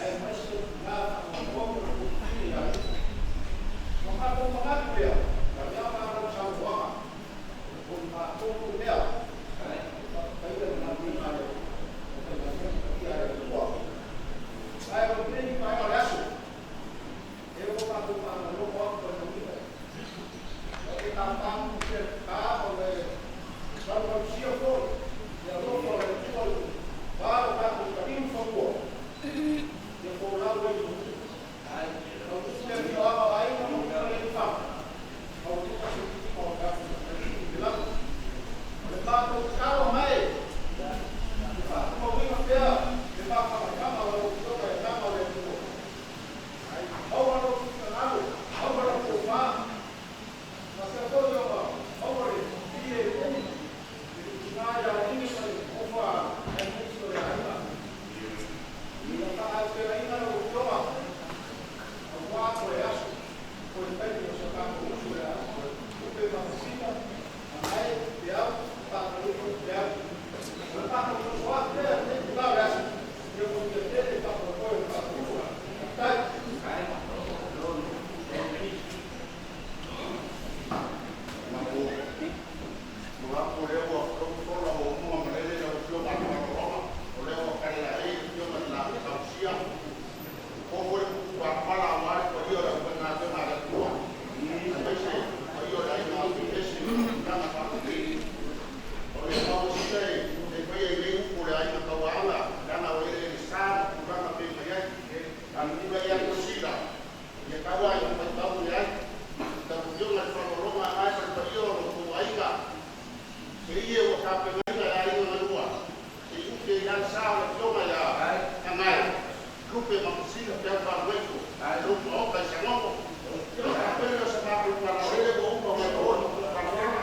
aemaise na faanoanoa ma le tofine ia Lupe. O matou manatu lea, ia ma lau saunoaga, o le matou foi lea e faafetaia le galuega a le aufaigaluega paia a le Atua. Tapenaina lau Afioga, aua toe aso, toe taimi o si o tatou uso ia Lupe Matasina, Anae Peau, faatalofa i Peau. O le tatou soso atu lea i lenei itula o le aso, ia manuia tele le faamoemoe o le tatou uso. Faafetai. Manatu o lea ua fola ua uma malele lau Afioga i le malologa, o lea ua tali ai le Afioga i le tausia. O foi le pupu palapala aua le paia o le aufaigaluega a le Atua, aemaise paia o le aiga Fetesi ma tulaga faalupea. O le mauasia e faia i nei upu o le aiga tauaala, leaga o eleele sa ma tulaga pe mai ai. A nula ia Tuisila, ia taua i faitau i ai. Lau Afioga i le faaaloaloga ae ma le paia o lo outou aiga, se ie ua tapenaina e aiga galua, se i ute i le sa o le Afioga ia Anae, Lupe Matasila Peau Faaluaifo, lou maota i Sanogo. Ia tapena o sa tatou palaolele ua uma mai o le palapala.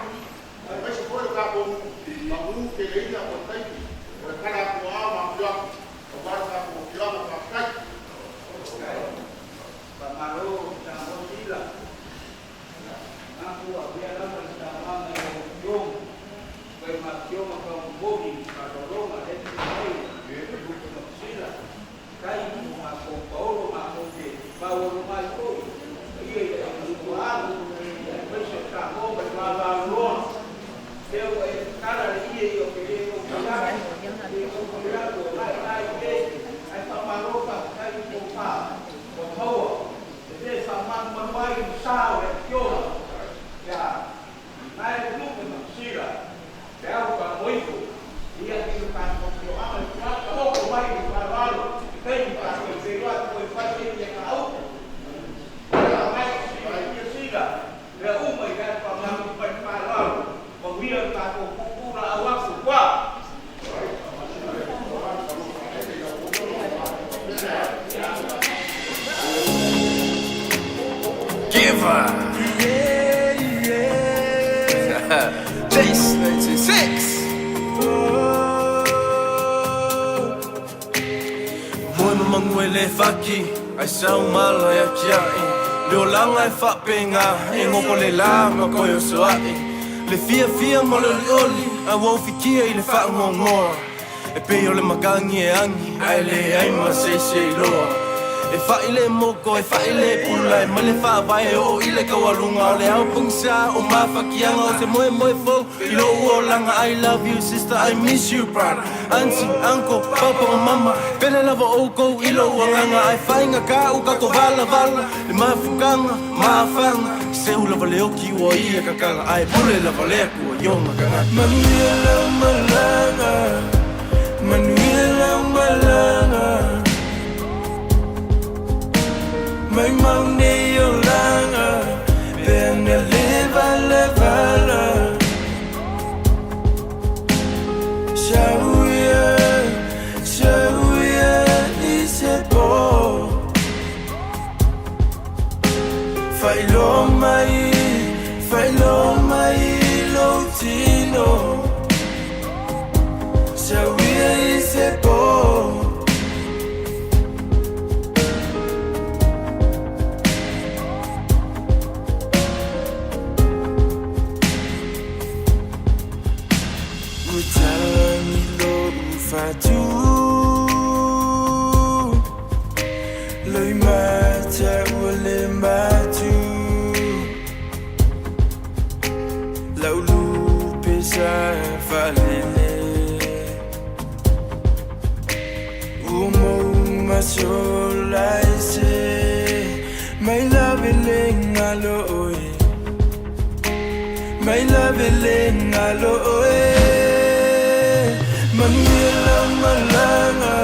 Aemaise foi le tatou magu teleina o le taimi, o le kala atu o ao ma afioaga, aua le tatou afioaga. Faafetai. Faamalo Samoa Sila. Ngaku avea lava le saunoaga i lau Afioga mai ma Afioga faamomoli faaaloaloga lea te mai Lupe Matasila. Tai mo matou paolo matou te maualuga ai foi paia i le aiga ia aemaise o Samoa ma le malaloa. Lea ua e tatala le ie i o ke le tou faiatu, le tou faiatu o lae lae i le, ae faamalo faafetai i tou pā ua maua e le faamanumalu ai i sa o le Afioga ia Nae Lupe Matasila Peau Faamoifo ia i le tatou afioaga i tulata oko mai le faaaloalo i taimi tatou feiloai toe fai ai ia kaaupu ia mai sila ia sila mea uma i le faamalu mai le faaaloalo manuia le tatou puupuu laau atu ua. Giver. Chase 96. Moe mamangu e le faki, ai sau mala e akiai. Le olanga e whapenga, e ngoko le la ma koe o soai. Le fia fia mo le oli oli, a wau fikia i le whaangongoa. E pei o le makangi e angi, ai le ai ma se se loa. E whai le moko, e whai le pula, e male whaavae o i le kaualunga. O le au pungsa, o mafakianga, o se moe moe fau i lo uolanga. I love you sister, I miss you brother, auntie, uncle, papa ma mama. Pele lava oukou i lou agaga, ae faiga ka u kato valavala. Le mafukanga, mafanga, seu lava le oki ua ia kakala, ae pule lava le akua i ona tagata. Manuia lau malaga, manuia lau malaga. Mai mau nei olaga, pe ana le valavala. Sauia, sauia i se po. Whailoa mai, whailoa mai lou tino. Sauia i se po. Ua talagi lou fatu, loi mata ua le matu. Lau lupe sa faalele, ua mou masola ese. Mai lave le galo oe, mai lave le galo oe. Manuia lau malaga,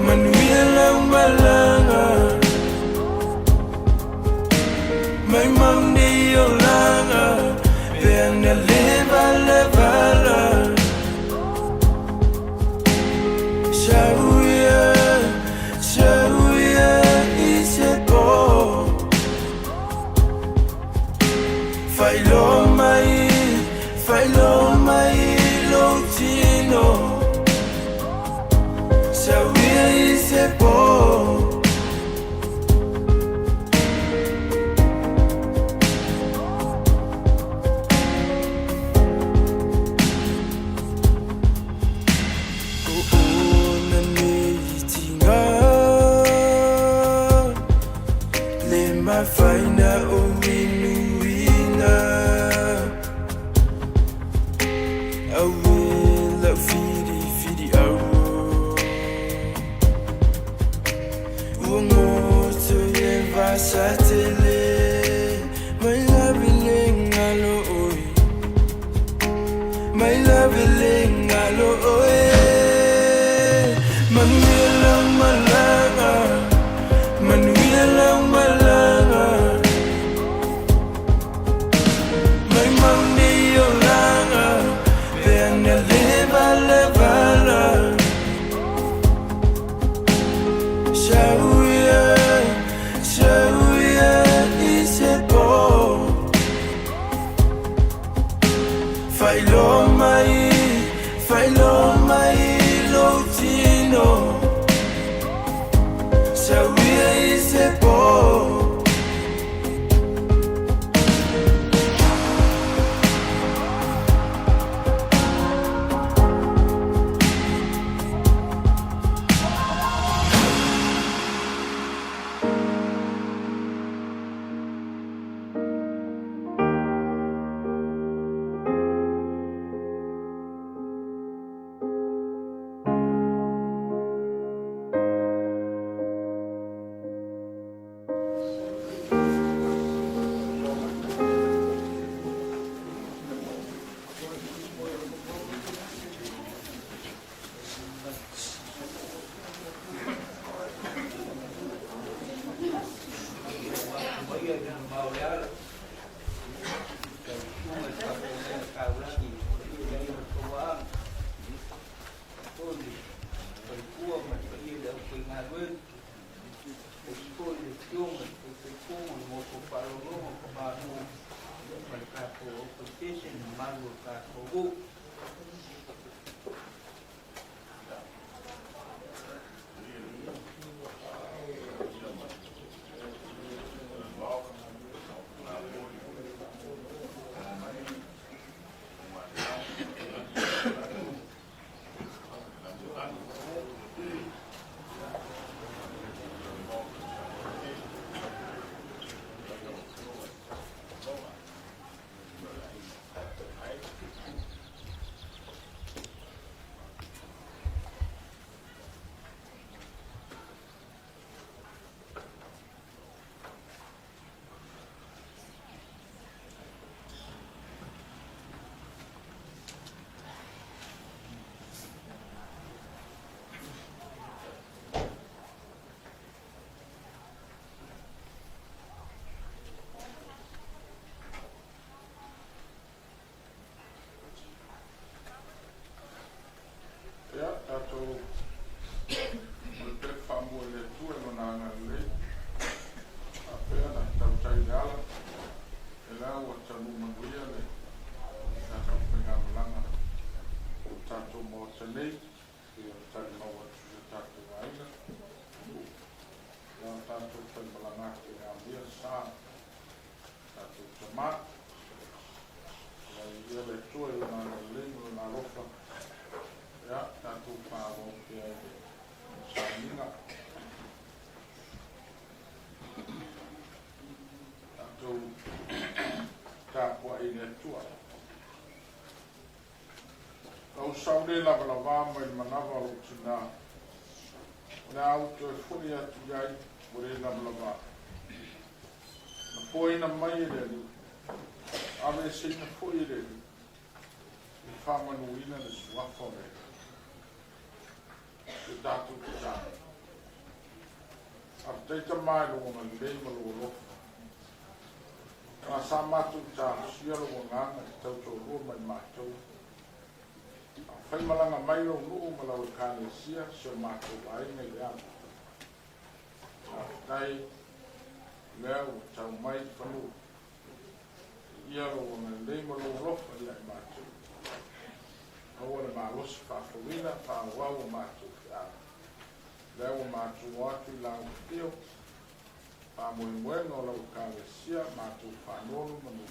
manuia lau malaga. Mai mau nei olaga, pe ana le valavala. Sauia, sauia i se po. Whailoa mai, whailoa mafai na ou inuina. Auē la'u filifiliau, ua goto i le vasa tele, mai lava i le galo oe, mai lava i le galo oe. Manuia lau malaga, manuia lau malaga, maimau nei olaga pe ana le valavala. Sauia, sauia i se po, faailoa mai, faailoa mai lou tino. Sauia i se po. Maia i lana mao le ala. Lau susuga i le faafeagaiga taulagi i le paia o le tauaaga. O le faletua ma le paia i le aufaigaluega. Aemaise foi le afioga i le Taitaifono o le Maota o Faaaloaloga o Tamaluu ma le tatou aufaipese le mamalu o le tatou nuu. Ia, tatou momoli pea le faamua i le Atua i Lona agalelei, faapea ona tautai i le ala, e la ua taunuu manuia le tatou faigamalaga o le tatou Maota nei, pei ona talimau atu i o tatou aiga, ia o tatou faimalaga atu e amia le sa o tatou tama. Ia viia le Atua i Lona agalelei ma Lona alofa. Ia, tatou faaauau pea i le sauniga. Tatou tapuai i le Atua. Lou sau le lavalavā mai le manava o lou tinā, o le a ou toe foi atu i ai ua le lavalavā. Na foaina mai e le Alii, aveeseina foi e le Alii, e faamanuina le suafa o le Alii. Si o tatou tatalo. Faafetai Tama i lou agalelei ma lou alofa. Aua sa matou talosia lou agaga e tautoalua ma i matou. A o faimalaga mai lou nuu ma lau Ekalesia, si o matou aiga i le ala. Faafetai o lea ua tau mai i fanua. Viia lou agalelei ma lou alofa ia i matou. Maua le malosi faafouina faaauau o matou feau. Lea ua matou o atu i lau afio, faamoemoega o lau Ekalesia, matou faanonomanu,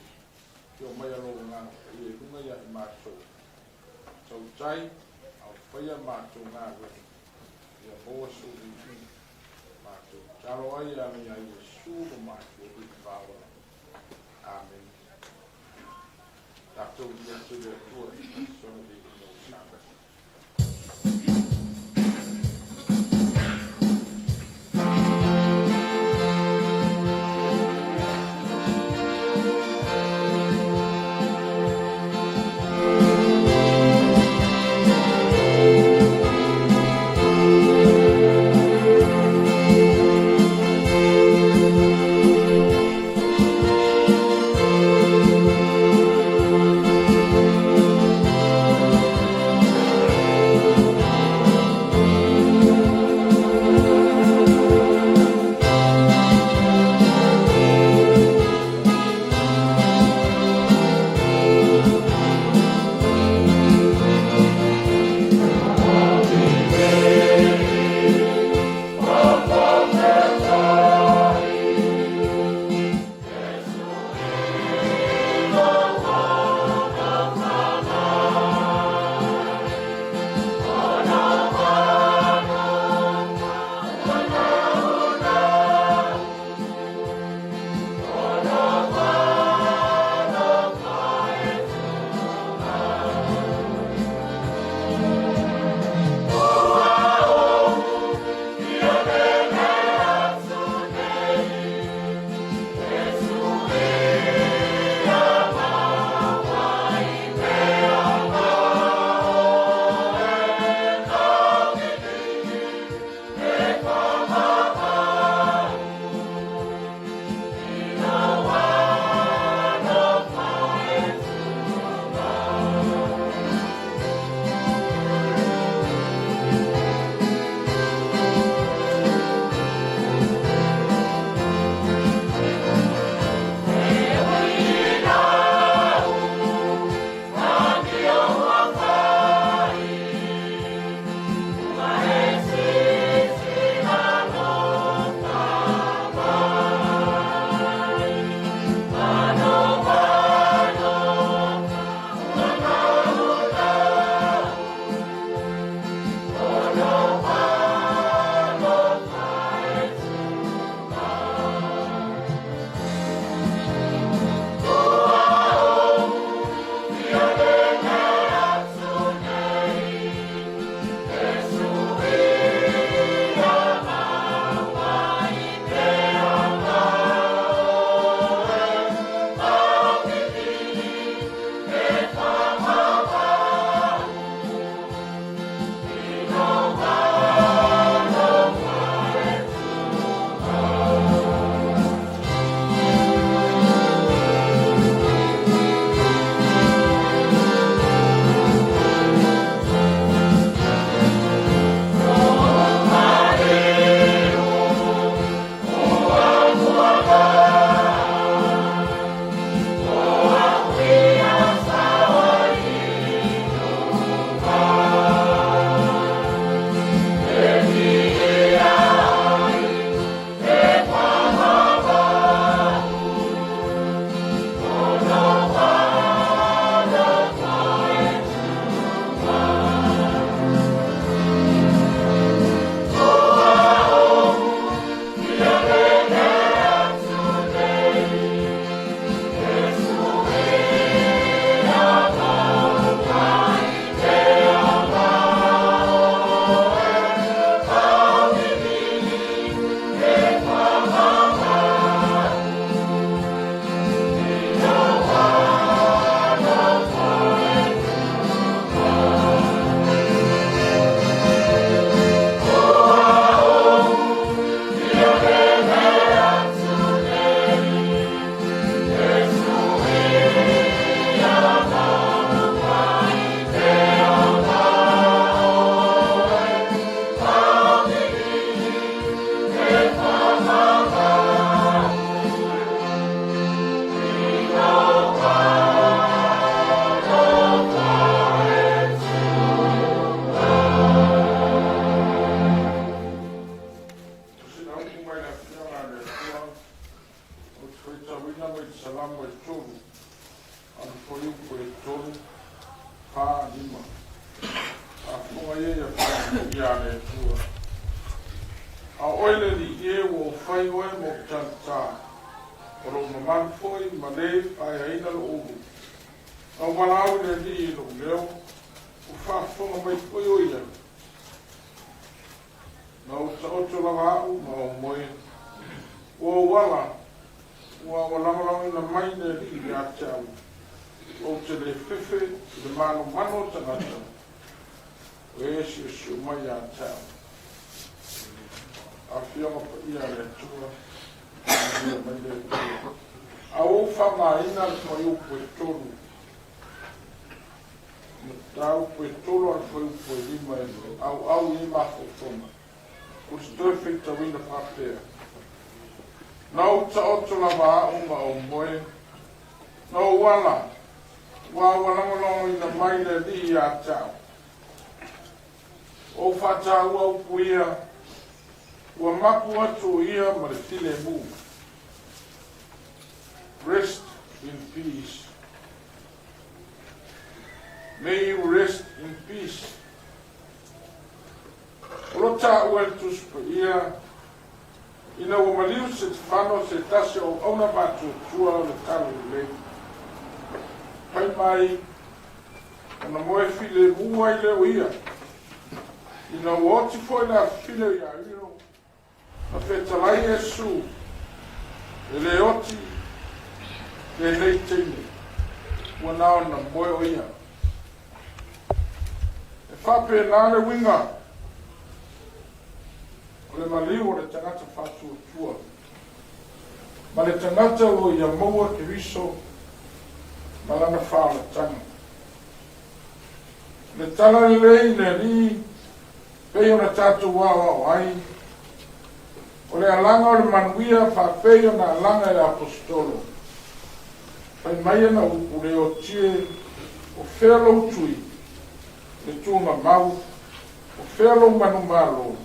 afio maia lou Agaga Paia i luga ia i matou. Tautai, a o faia matou galuega, ia maua sou viiga. Matou. Tatalo ai ana ia Iesu lo matou Alii ma Ola. Amene. Tatou viia atu i le Atua i sona viiga ua savali. Tusina upu mai le Afioga a le Atua, ou te faitauina mai le Salamo e tolu, a le fuaiupu e 3, 4, 5. Faafofoga ia ia faamanuia a le Atua. A o oe ai le Alii e, ua ou fai oe ma ou talatā, o lou mamalu foi ma le faaeaina lou ulu. Na ou valaau i le Alii i lou leo, ua faafofoga mai foi o ia. Na ou taoto lava au ma ou moe, ua ou ala, ua ua lagolagoina mai le Alii ia te au. Ou te le fefe i le manomano o tagata, o e siosio mai ia te au. Afioga Paia a le Atua, faamanuia mai le Atua. A ua ou faaaogaina le fuaiupu e tolu, mataupu e tolu a le fuaiupu e lima e auau i ai mafaufauga. Ou te toe faitauina faapea, Na ou taoto lava au ma ou moe, na ou ala, aua ua lagolagoina mai le Alii ia te au. Ua ou faataua upu ia, ua mapu atu o ia ma le filemu. Rest in peace. May you rest in peace. O lo taua e le Tusi Paia, ina ua maliu Setefano se tasi o auauna matuatua o le Talalelei, fai mai, ona moe filemu ai lea o ia. Ina ua oti foi le afifile o Iairo, na fetalai Iesu, e le oti lenei teine, ua na ona moe o ia. E faapena le uiga o le maliu o le tagata faatuatua ma le tagata o lo o ia maua Keriso ma lana faaolataga. O le tala lelei i le Alii pei ona tatou aoao ai, o le alaga o le manuia faapei ona alaga e le Aposetolo. Fai mai ana upu le otie, o fea lou tui, le tugamau, o fea lou manumalo?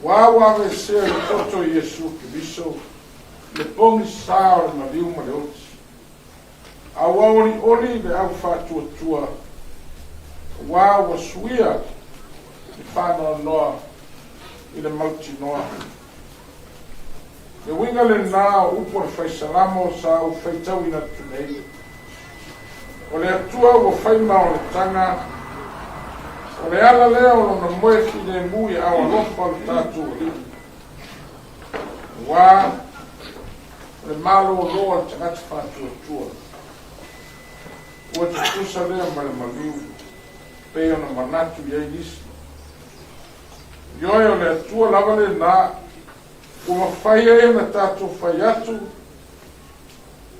Aua ua aveesea i le toto o Iesu Keriso le pogisa o le maliu ma le oti. A ua olioli le au faatuatua, aua ua suia le faanoanoa i le mautinoa. Le uiga lena o upu a le Fai Salamo sa ou faitauina atu nei, O le Atua ua fai ma oletaga, o le ala lea o lona moe filemu i aao alofa o le tatou Alii. Aua o le malōlō a le tagata faatuatua, ua tutusa lea ma le maliu, pei ona manatu i ai nisi. Ioe, o le Atua lava lena ua mafai ai ona tatou fai atu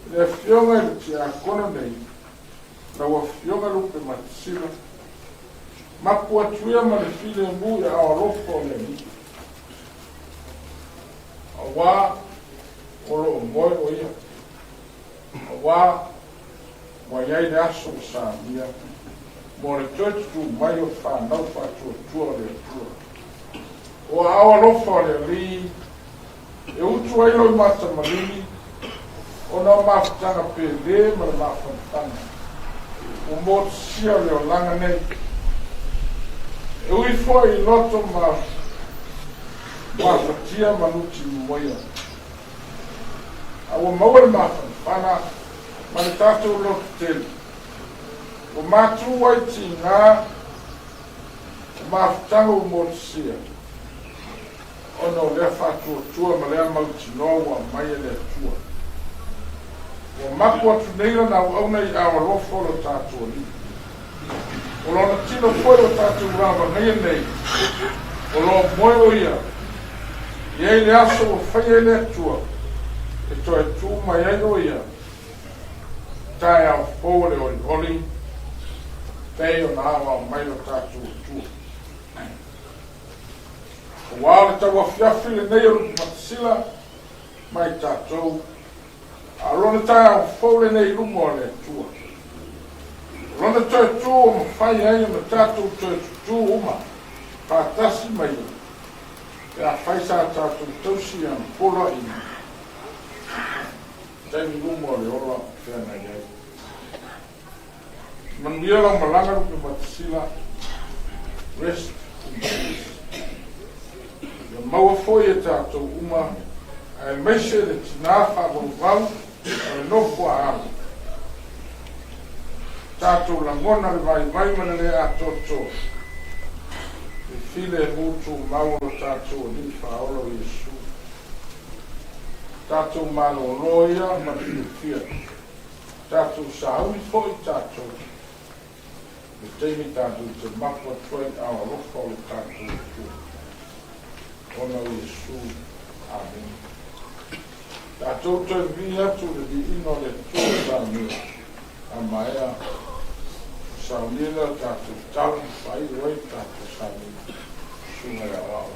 i le Afioga i le Tiakono nei, lau Afioga Lupe Matasila, mapu atu ia ma le filemu i aao alofa o le Alii. Aua o lo o moe o ia, aua ua i ai le aso ua samia mo le toe tutū mai o fanau faatuatua o le Atua. O aao alofa o le Alii e utu ai lou matamalili ona o mafutaga pele ma le mafanafana ua motusia o le olaga nei. E ui foi i loto ma mafatia ma nuti moia, a ua maua le mafanafana ma le tatou loto tele, ua matū ai tigā o mafutaga ua motusia. Ona o lea faatuatua ma lea mautinoa ua aumai e le Atua. Ua mapu atu nei lana auauna i aao alofa o lo tatou Alii. O lona tino foi ua tatou ravagaia nei, o lo o moe o ia, e i ai le aso ua faia e le Atua e toe tu mai ai o ia, taeao fou o le olioli, pei ona aoao mai lo tatou Atua. Aua o le tauafiafi lenei o Lupumatasila ma i tatou, a o lona taeao fou lenei i luma o le Atua. O lona toe tu ua mafai ai ona tatou toe tutū uma faatasi ma ia, pe afai sa tatou tausi i ana poloaiga i taimi uma o le ola o feagai ai. Manuia lau malaga Lupumatasila. Rest in peace. Ia Maua foi e tatou uma, aemaise le tinā faavauvau o le nofo a alo. Tatou lagona le vaivai ma le lē atoatoa i filemu tumau o lo tatou Alii Faaola o Iesu. Tatou malōlō ia ma le fiafia, tatou sauni foi tatou le taimi tatou te mapu atu ai i aao alofa o le tatou Atua. Ona o Iesu. Amene. Tatou toe vivii atu i le viiga o le Atua saunia a maea saunia lea o tatou tala ma faaiu ai tatou sauniga. Susuga i le Aoao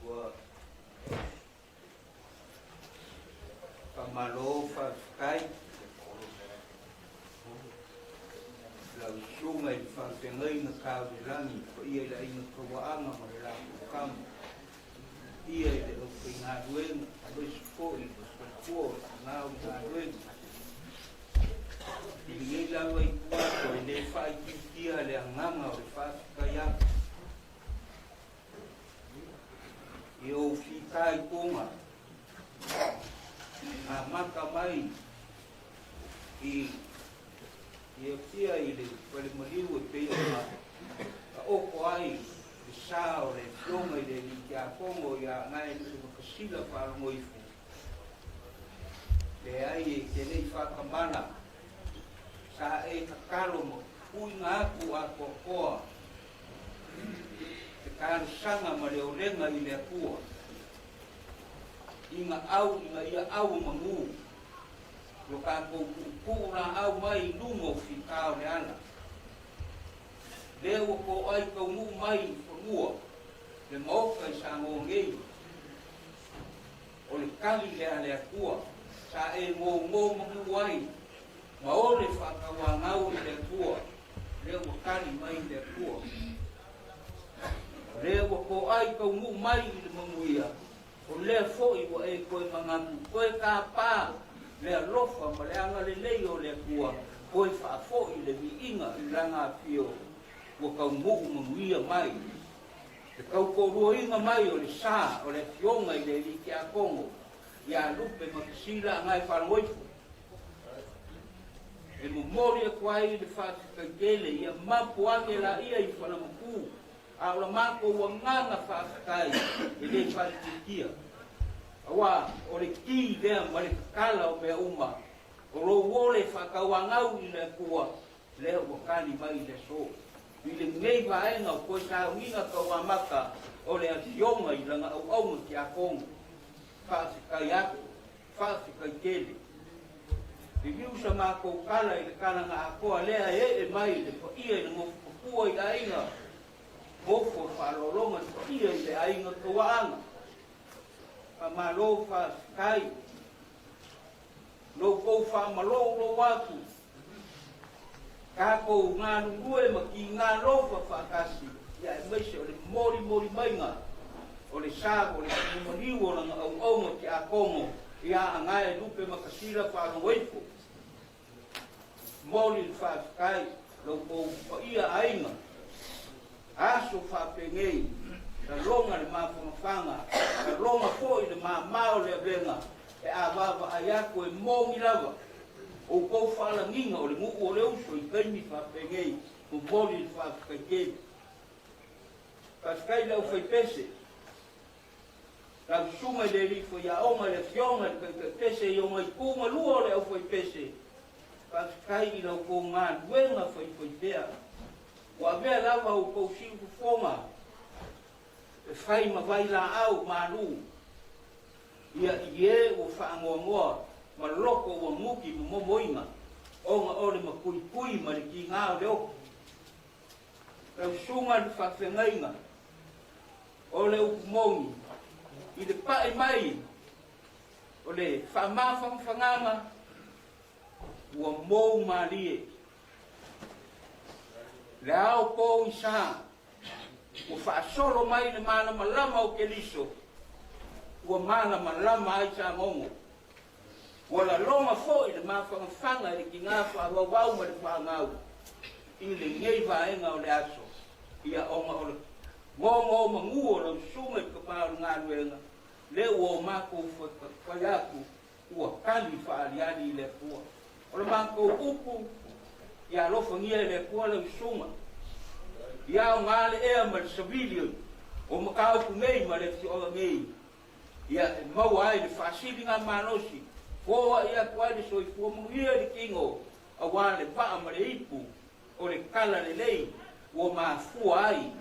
Ua faamalo faafetai lau Susuga i le Faafeagaiga Tau i le Lagi, paia i le Aiga Tauaana ma le latou Tama, paia i le aufaigaluega aemaise foi le faletua o le tina o le galuega. I lenei lava ituaso e le faaitiitia le agaga o le faafetai atu i ou fitaituga amata mai i Apia i le Falemaliu e pei ona taoto ai le sa o le Afioga i le Alii Tiakono ia Gaelupe Makasila Faalogoifo. Leai, e te le i faatamala, sa e tatalo ma puiga atu atoatoa te talosaga ma le olega i le Atua, ina au ina ia auomanu lo tatou tuutuu laau mai i luga o fita o le ala. Lea ua toai taunuu mai i fanua le Maota i Samoa nei, o le tali lea a le Atua sa e gogomanu ai ma ole faatauanau i le Atua, lea ua tali mai le Atua. O lea ua toai taunuu mai i le manuia, o lea foi ua e toe manatu toe tapa le alofa ma le agalelei o le Atua, toe faafoi le viiga i lana afio ua taunuu manuia mai. Le tautoaluaina mai o le sa o le Afioga i le Alii Tiakono ia Lupe Makasila Agaefaalogoifo, e momoli atu ai le faafetai tele ia mapu ane laia i Falemutu, a o la matou agaga faafetai e le faaitiitia, aua o le ki lea ma le tatala o mea uma, o lou ole faatauanau i le Atua lea ua tali mai i le aso. I lenei vaega o toe sauniga tauamata o le Afioga i lana auauna tiakono, faafetai atu, faafetai tele. Liliu sa matou tala i le tala na atoa lea e ee mai le paia i le nofo matua i aiga, nofo faaaloaloga le paia i le aiga Tauaana. Faamalo faafetai. Lo outou faamalolo atu, tatou galulue ma kiga lofa faatasi, ia aemaise o le molimoli maiga o le sa o le maliu o lana auauna tiakono ia Agae Lupe Makasila Faalogoifo. Moli le faafetai lo outou paia aiga, aso faapenei, laloga le mafanafana, laloga foi le mama o le avega e avaavaai atu e moni lava outou faalagiga o le nuu o le uso i taimi faapenei, momoli le faafetai tele. Faafetai i le aufaipese, lau susuga i le alii faiaoga, le afioga i le taitaipese i ona itu ma lua o le aufaipese. Faafetai i la outou galuega faifaipea. Ua avea lava outou siufofoga e fai ma vailaau malu ia i e ua faanoanoa ma loto ua nuti ma momoina ona o le matuitui ma le tiga o le oti. Lau susuga i le faafeagaiga o le upu moni i le pai mai o le faamafanafanaga ua mou malie. Le ao pogisa ua faasolo mai le malamalama o Keliso, ua malamalama ai Sagogo. Ua laloma foi le mafanafana i le tiga faavauvau ma le fanau i lenei vaega o le aso, ia ona o le gogo manu o lau susuga i le tama o le galuega, lea ua o matou fai atu ua tali faaaliali i le Atua. O le matou upu, ia alofagia e le Atua lau susuga, ia aoga le ea ma le savili o mataupu nei ma le afioaga nei, ia e maua ai le faasiligamalosi, foai atu ai le soifua manuia i le tino, aua le vaa ma le ipu o le talalelei ua mafua ai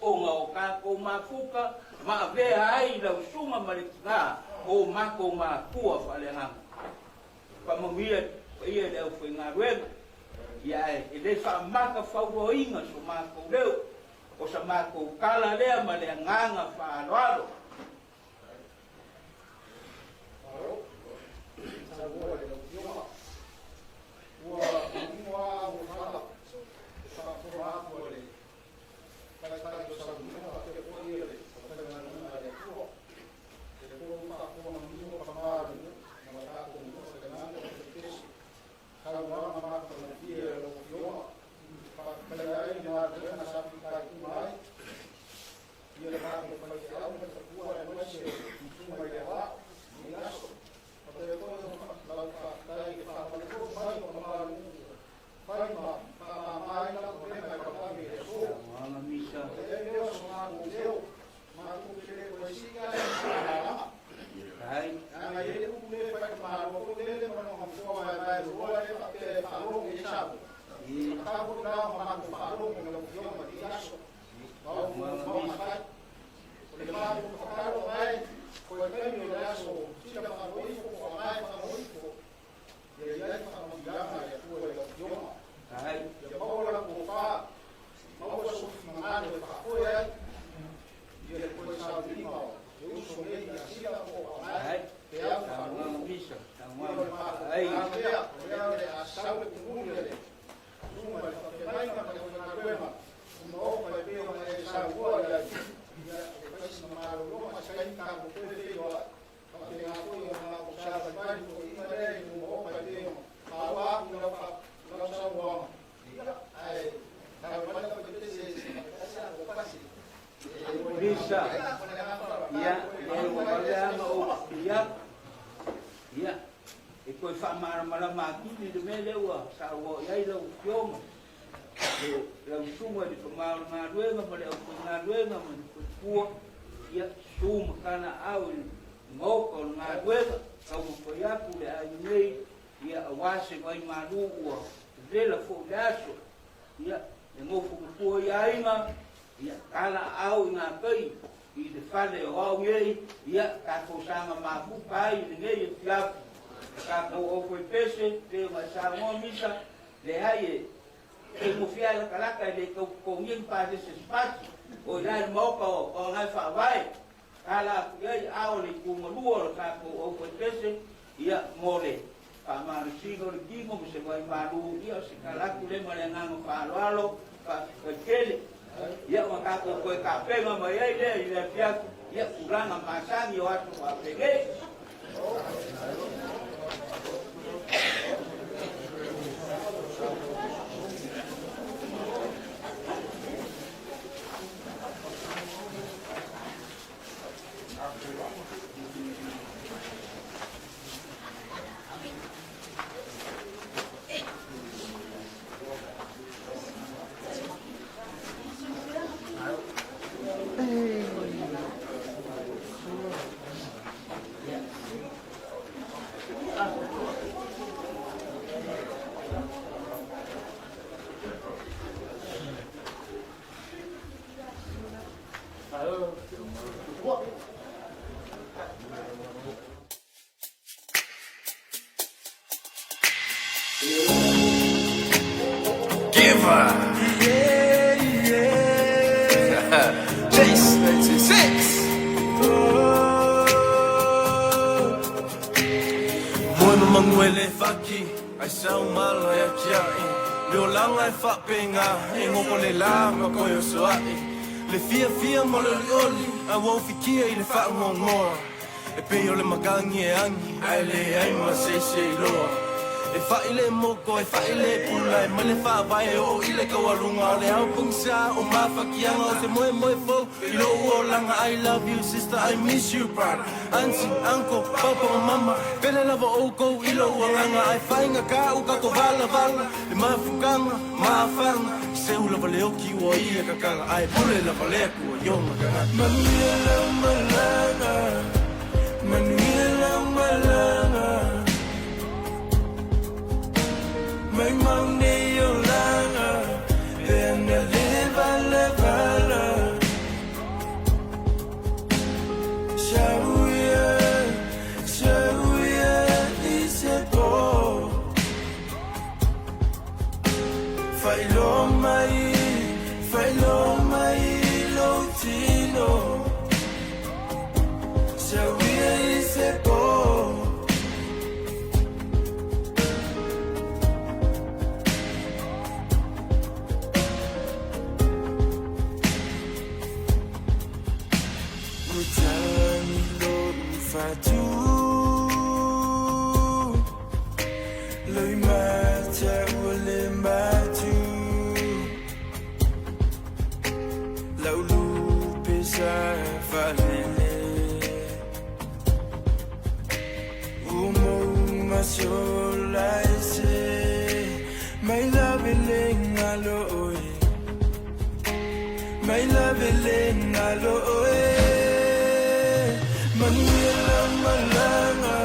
ona o tatou mafuta ma avea ai lau susuga ma le tina o matou matua faaleagaga. Faamanuia le paia i le aufaigaluega, ia ae e le faamata fauloaina so matou leo, o sa matou tala lea ma le agaga faaaloalo. Malo, saunoa i lau Afioga. Ua manino lava au fala e faafofoga atu a le Taitai o Sauniga faapea foi le aufaigaluega a le Atua. E tou faafofoga manino tama o le nuu ma le tatou nuu tainane o Fetese. Saunoaga matagofie a lau Afioga faafetaia ai le galuega sa fitaituga ai ia le tatou faifeau ma le faletua aemaise susuga i le aoao i lenei aso. Faapea foi ona lau faafetai i le faamalulu mai o tama o le nuu fai ma faamama ai lau avega e tauave i le aso. O le lea o so matou leo, matou te le toe sii ae i se malama. Leaga e i ai le upu lea e fai ka malo foi lele ma lona nofoa vaevae loa lea faapea e faalogo i ai Samoa. E tatau foi la ona matou faalogo i lau Afioga i lenei aso. O le matou tatalo mai, koe taimi o le aso sila faanoifo po o magae faanoifo, ia i ai faamanuiaga a le Atua i lau Afioga. Ia maua lau tofa, maua sou finagalo e faafoe ai ia le toe sauniga o le uso nei ia Sila po o Magae Peau Faanoifo. Ia o le matou tatalo lea, o lea o le a sau le tumuli a le Susuga i le faafeagaiga ma le aufaigaluega, uma oka e pei ona e saunoa i ai, ia, e fai sina malologa i se taimi tatou toe feiloai. Faapena foi ona matou savalivali toeaiina lea i luma oka e pei ona maua atu i lau, i lau saunoaga, ia, ae tau mai lau faipese se tasi a ua pasi. Lisa, ia, e ua vave lava ona ou pipii atu. Ia, e toe faamalamalama atili le mea lea ua saunoa i ai lau Afioga, le lau susuga i le tama o le galuega ma le aufaigaluega ma le faletua, ia, susu ma talaaao i le maota o le galuega, taumafai atu le aiga nei, ia, aua se vaimalu ua vela foi le aso, ia, e nofo matua i aiga, ia, talaaao i gatai i le fale o au nei, ia, tatou saga mafuta ai i lenei afiafi, tatou aufaipese, pei ona e saunoa Misa, leai e faigofie lava latalata e le tau totogia ni pasese se pasi, o i la i le maota o Agae Faavae, tala atu i ai, a o le itumalua o le tatou aufaipese, ia, mo le faamalosiga o le tino ma se vaimalu, ia, o se tala atu lea ma le agaga faaaloalo, faafetai tele. Ia, ona tatou toe tapena mai ai lea i le afiafi, ia, tulaga masani o aso faapenei. Giver. Yeah, yeah. Chase 96. Moe ma magu e le faki, ai sau mala ia kiai. Le olaga e faapega, e gogo le la ma koe o soa'i. Le fiafia ma le olioli, a ua ufikia i le faagoagoa. E pei o le makagi e agi, ae leai ma se isi e iloa. E fa'i le moko, e fa'i le pula, e mai le faavae e oo i le taualuga. O le ao pogisa o mafakiaga, o se moemoe fou i lo'u olaga. I love you sister, I miss you brother. Auntie, uncle, papa ma mama, pele lava oukou i lou agaga. Ae faigata u tatou valavala, le mafukaga, mafaga. Seu lava le oki ua ia kakala, ae pule lava le Atua i ona tagata. Manuia lau malaga, manuia lau malaga. Mai mau nei olaga, pe ana leva levala. Sauia, sauia i se po. Faailoa mai, faailoa mai lou tino. Sauia i se po. Ua tagi lou fatu, loimata ua le matu. Lau lupe sa faalele, ua mou masola ese. Mai lave le galo oe, mai lave le galo oe. Manuia lau malaga,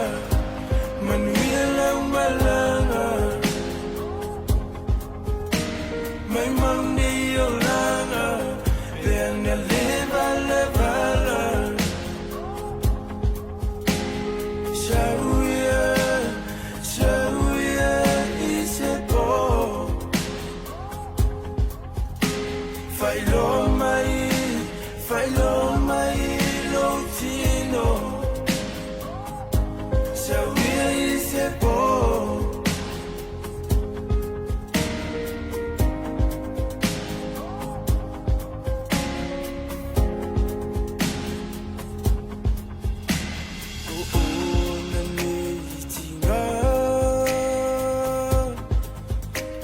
manuia lau malaga. Mai mau nei olaga, pe ana leva levala. Sauia, sauia i se po. Faailoa mai, faailoa mai lou tino. Sauia i se po. O ona nei tiga,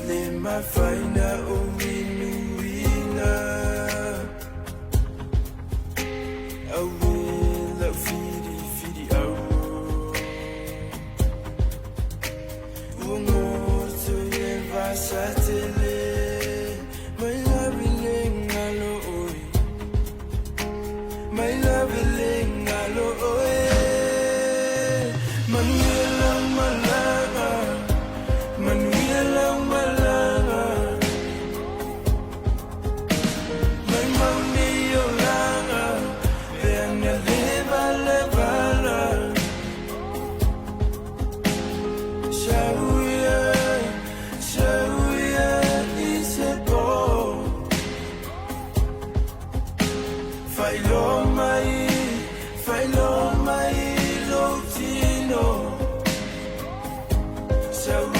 le mafaina o inuina. Aue lau filifili au, ua goto i le vasa tele. Mai lave le galo oe, mai lave le galo oe. Manuia lau malaga, manuia lau malaga. Mai mau nei olaga, pe ana leva levala. Sauia, sauia i se po. Faailoa mai, faailoa mai lou tino. Sauia.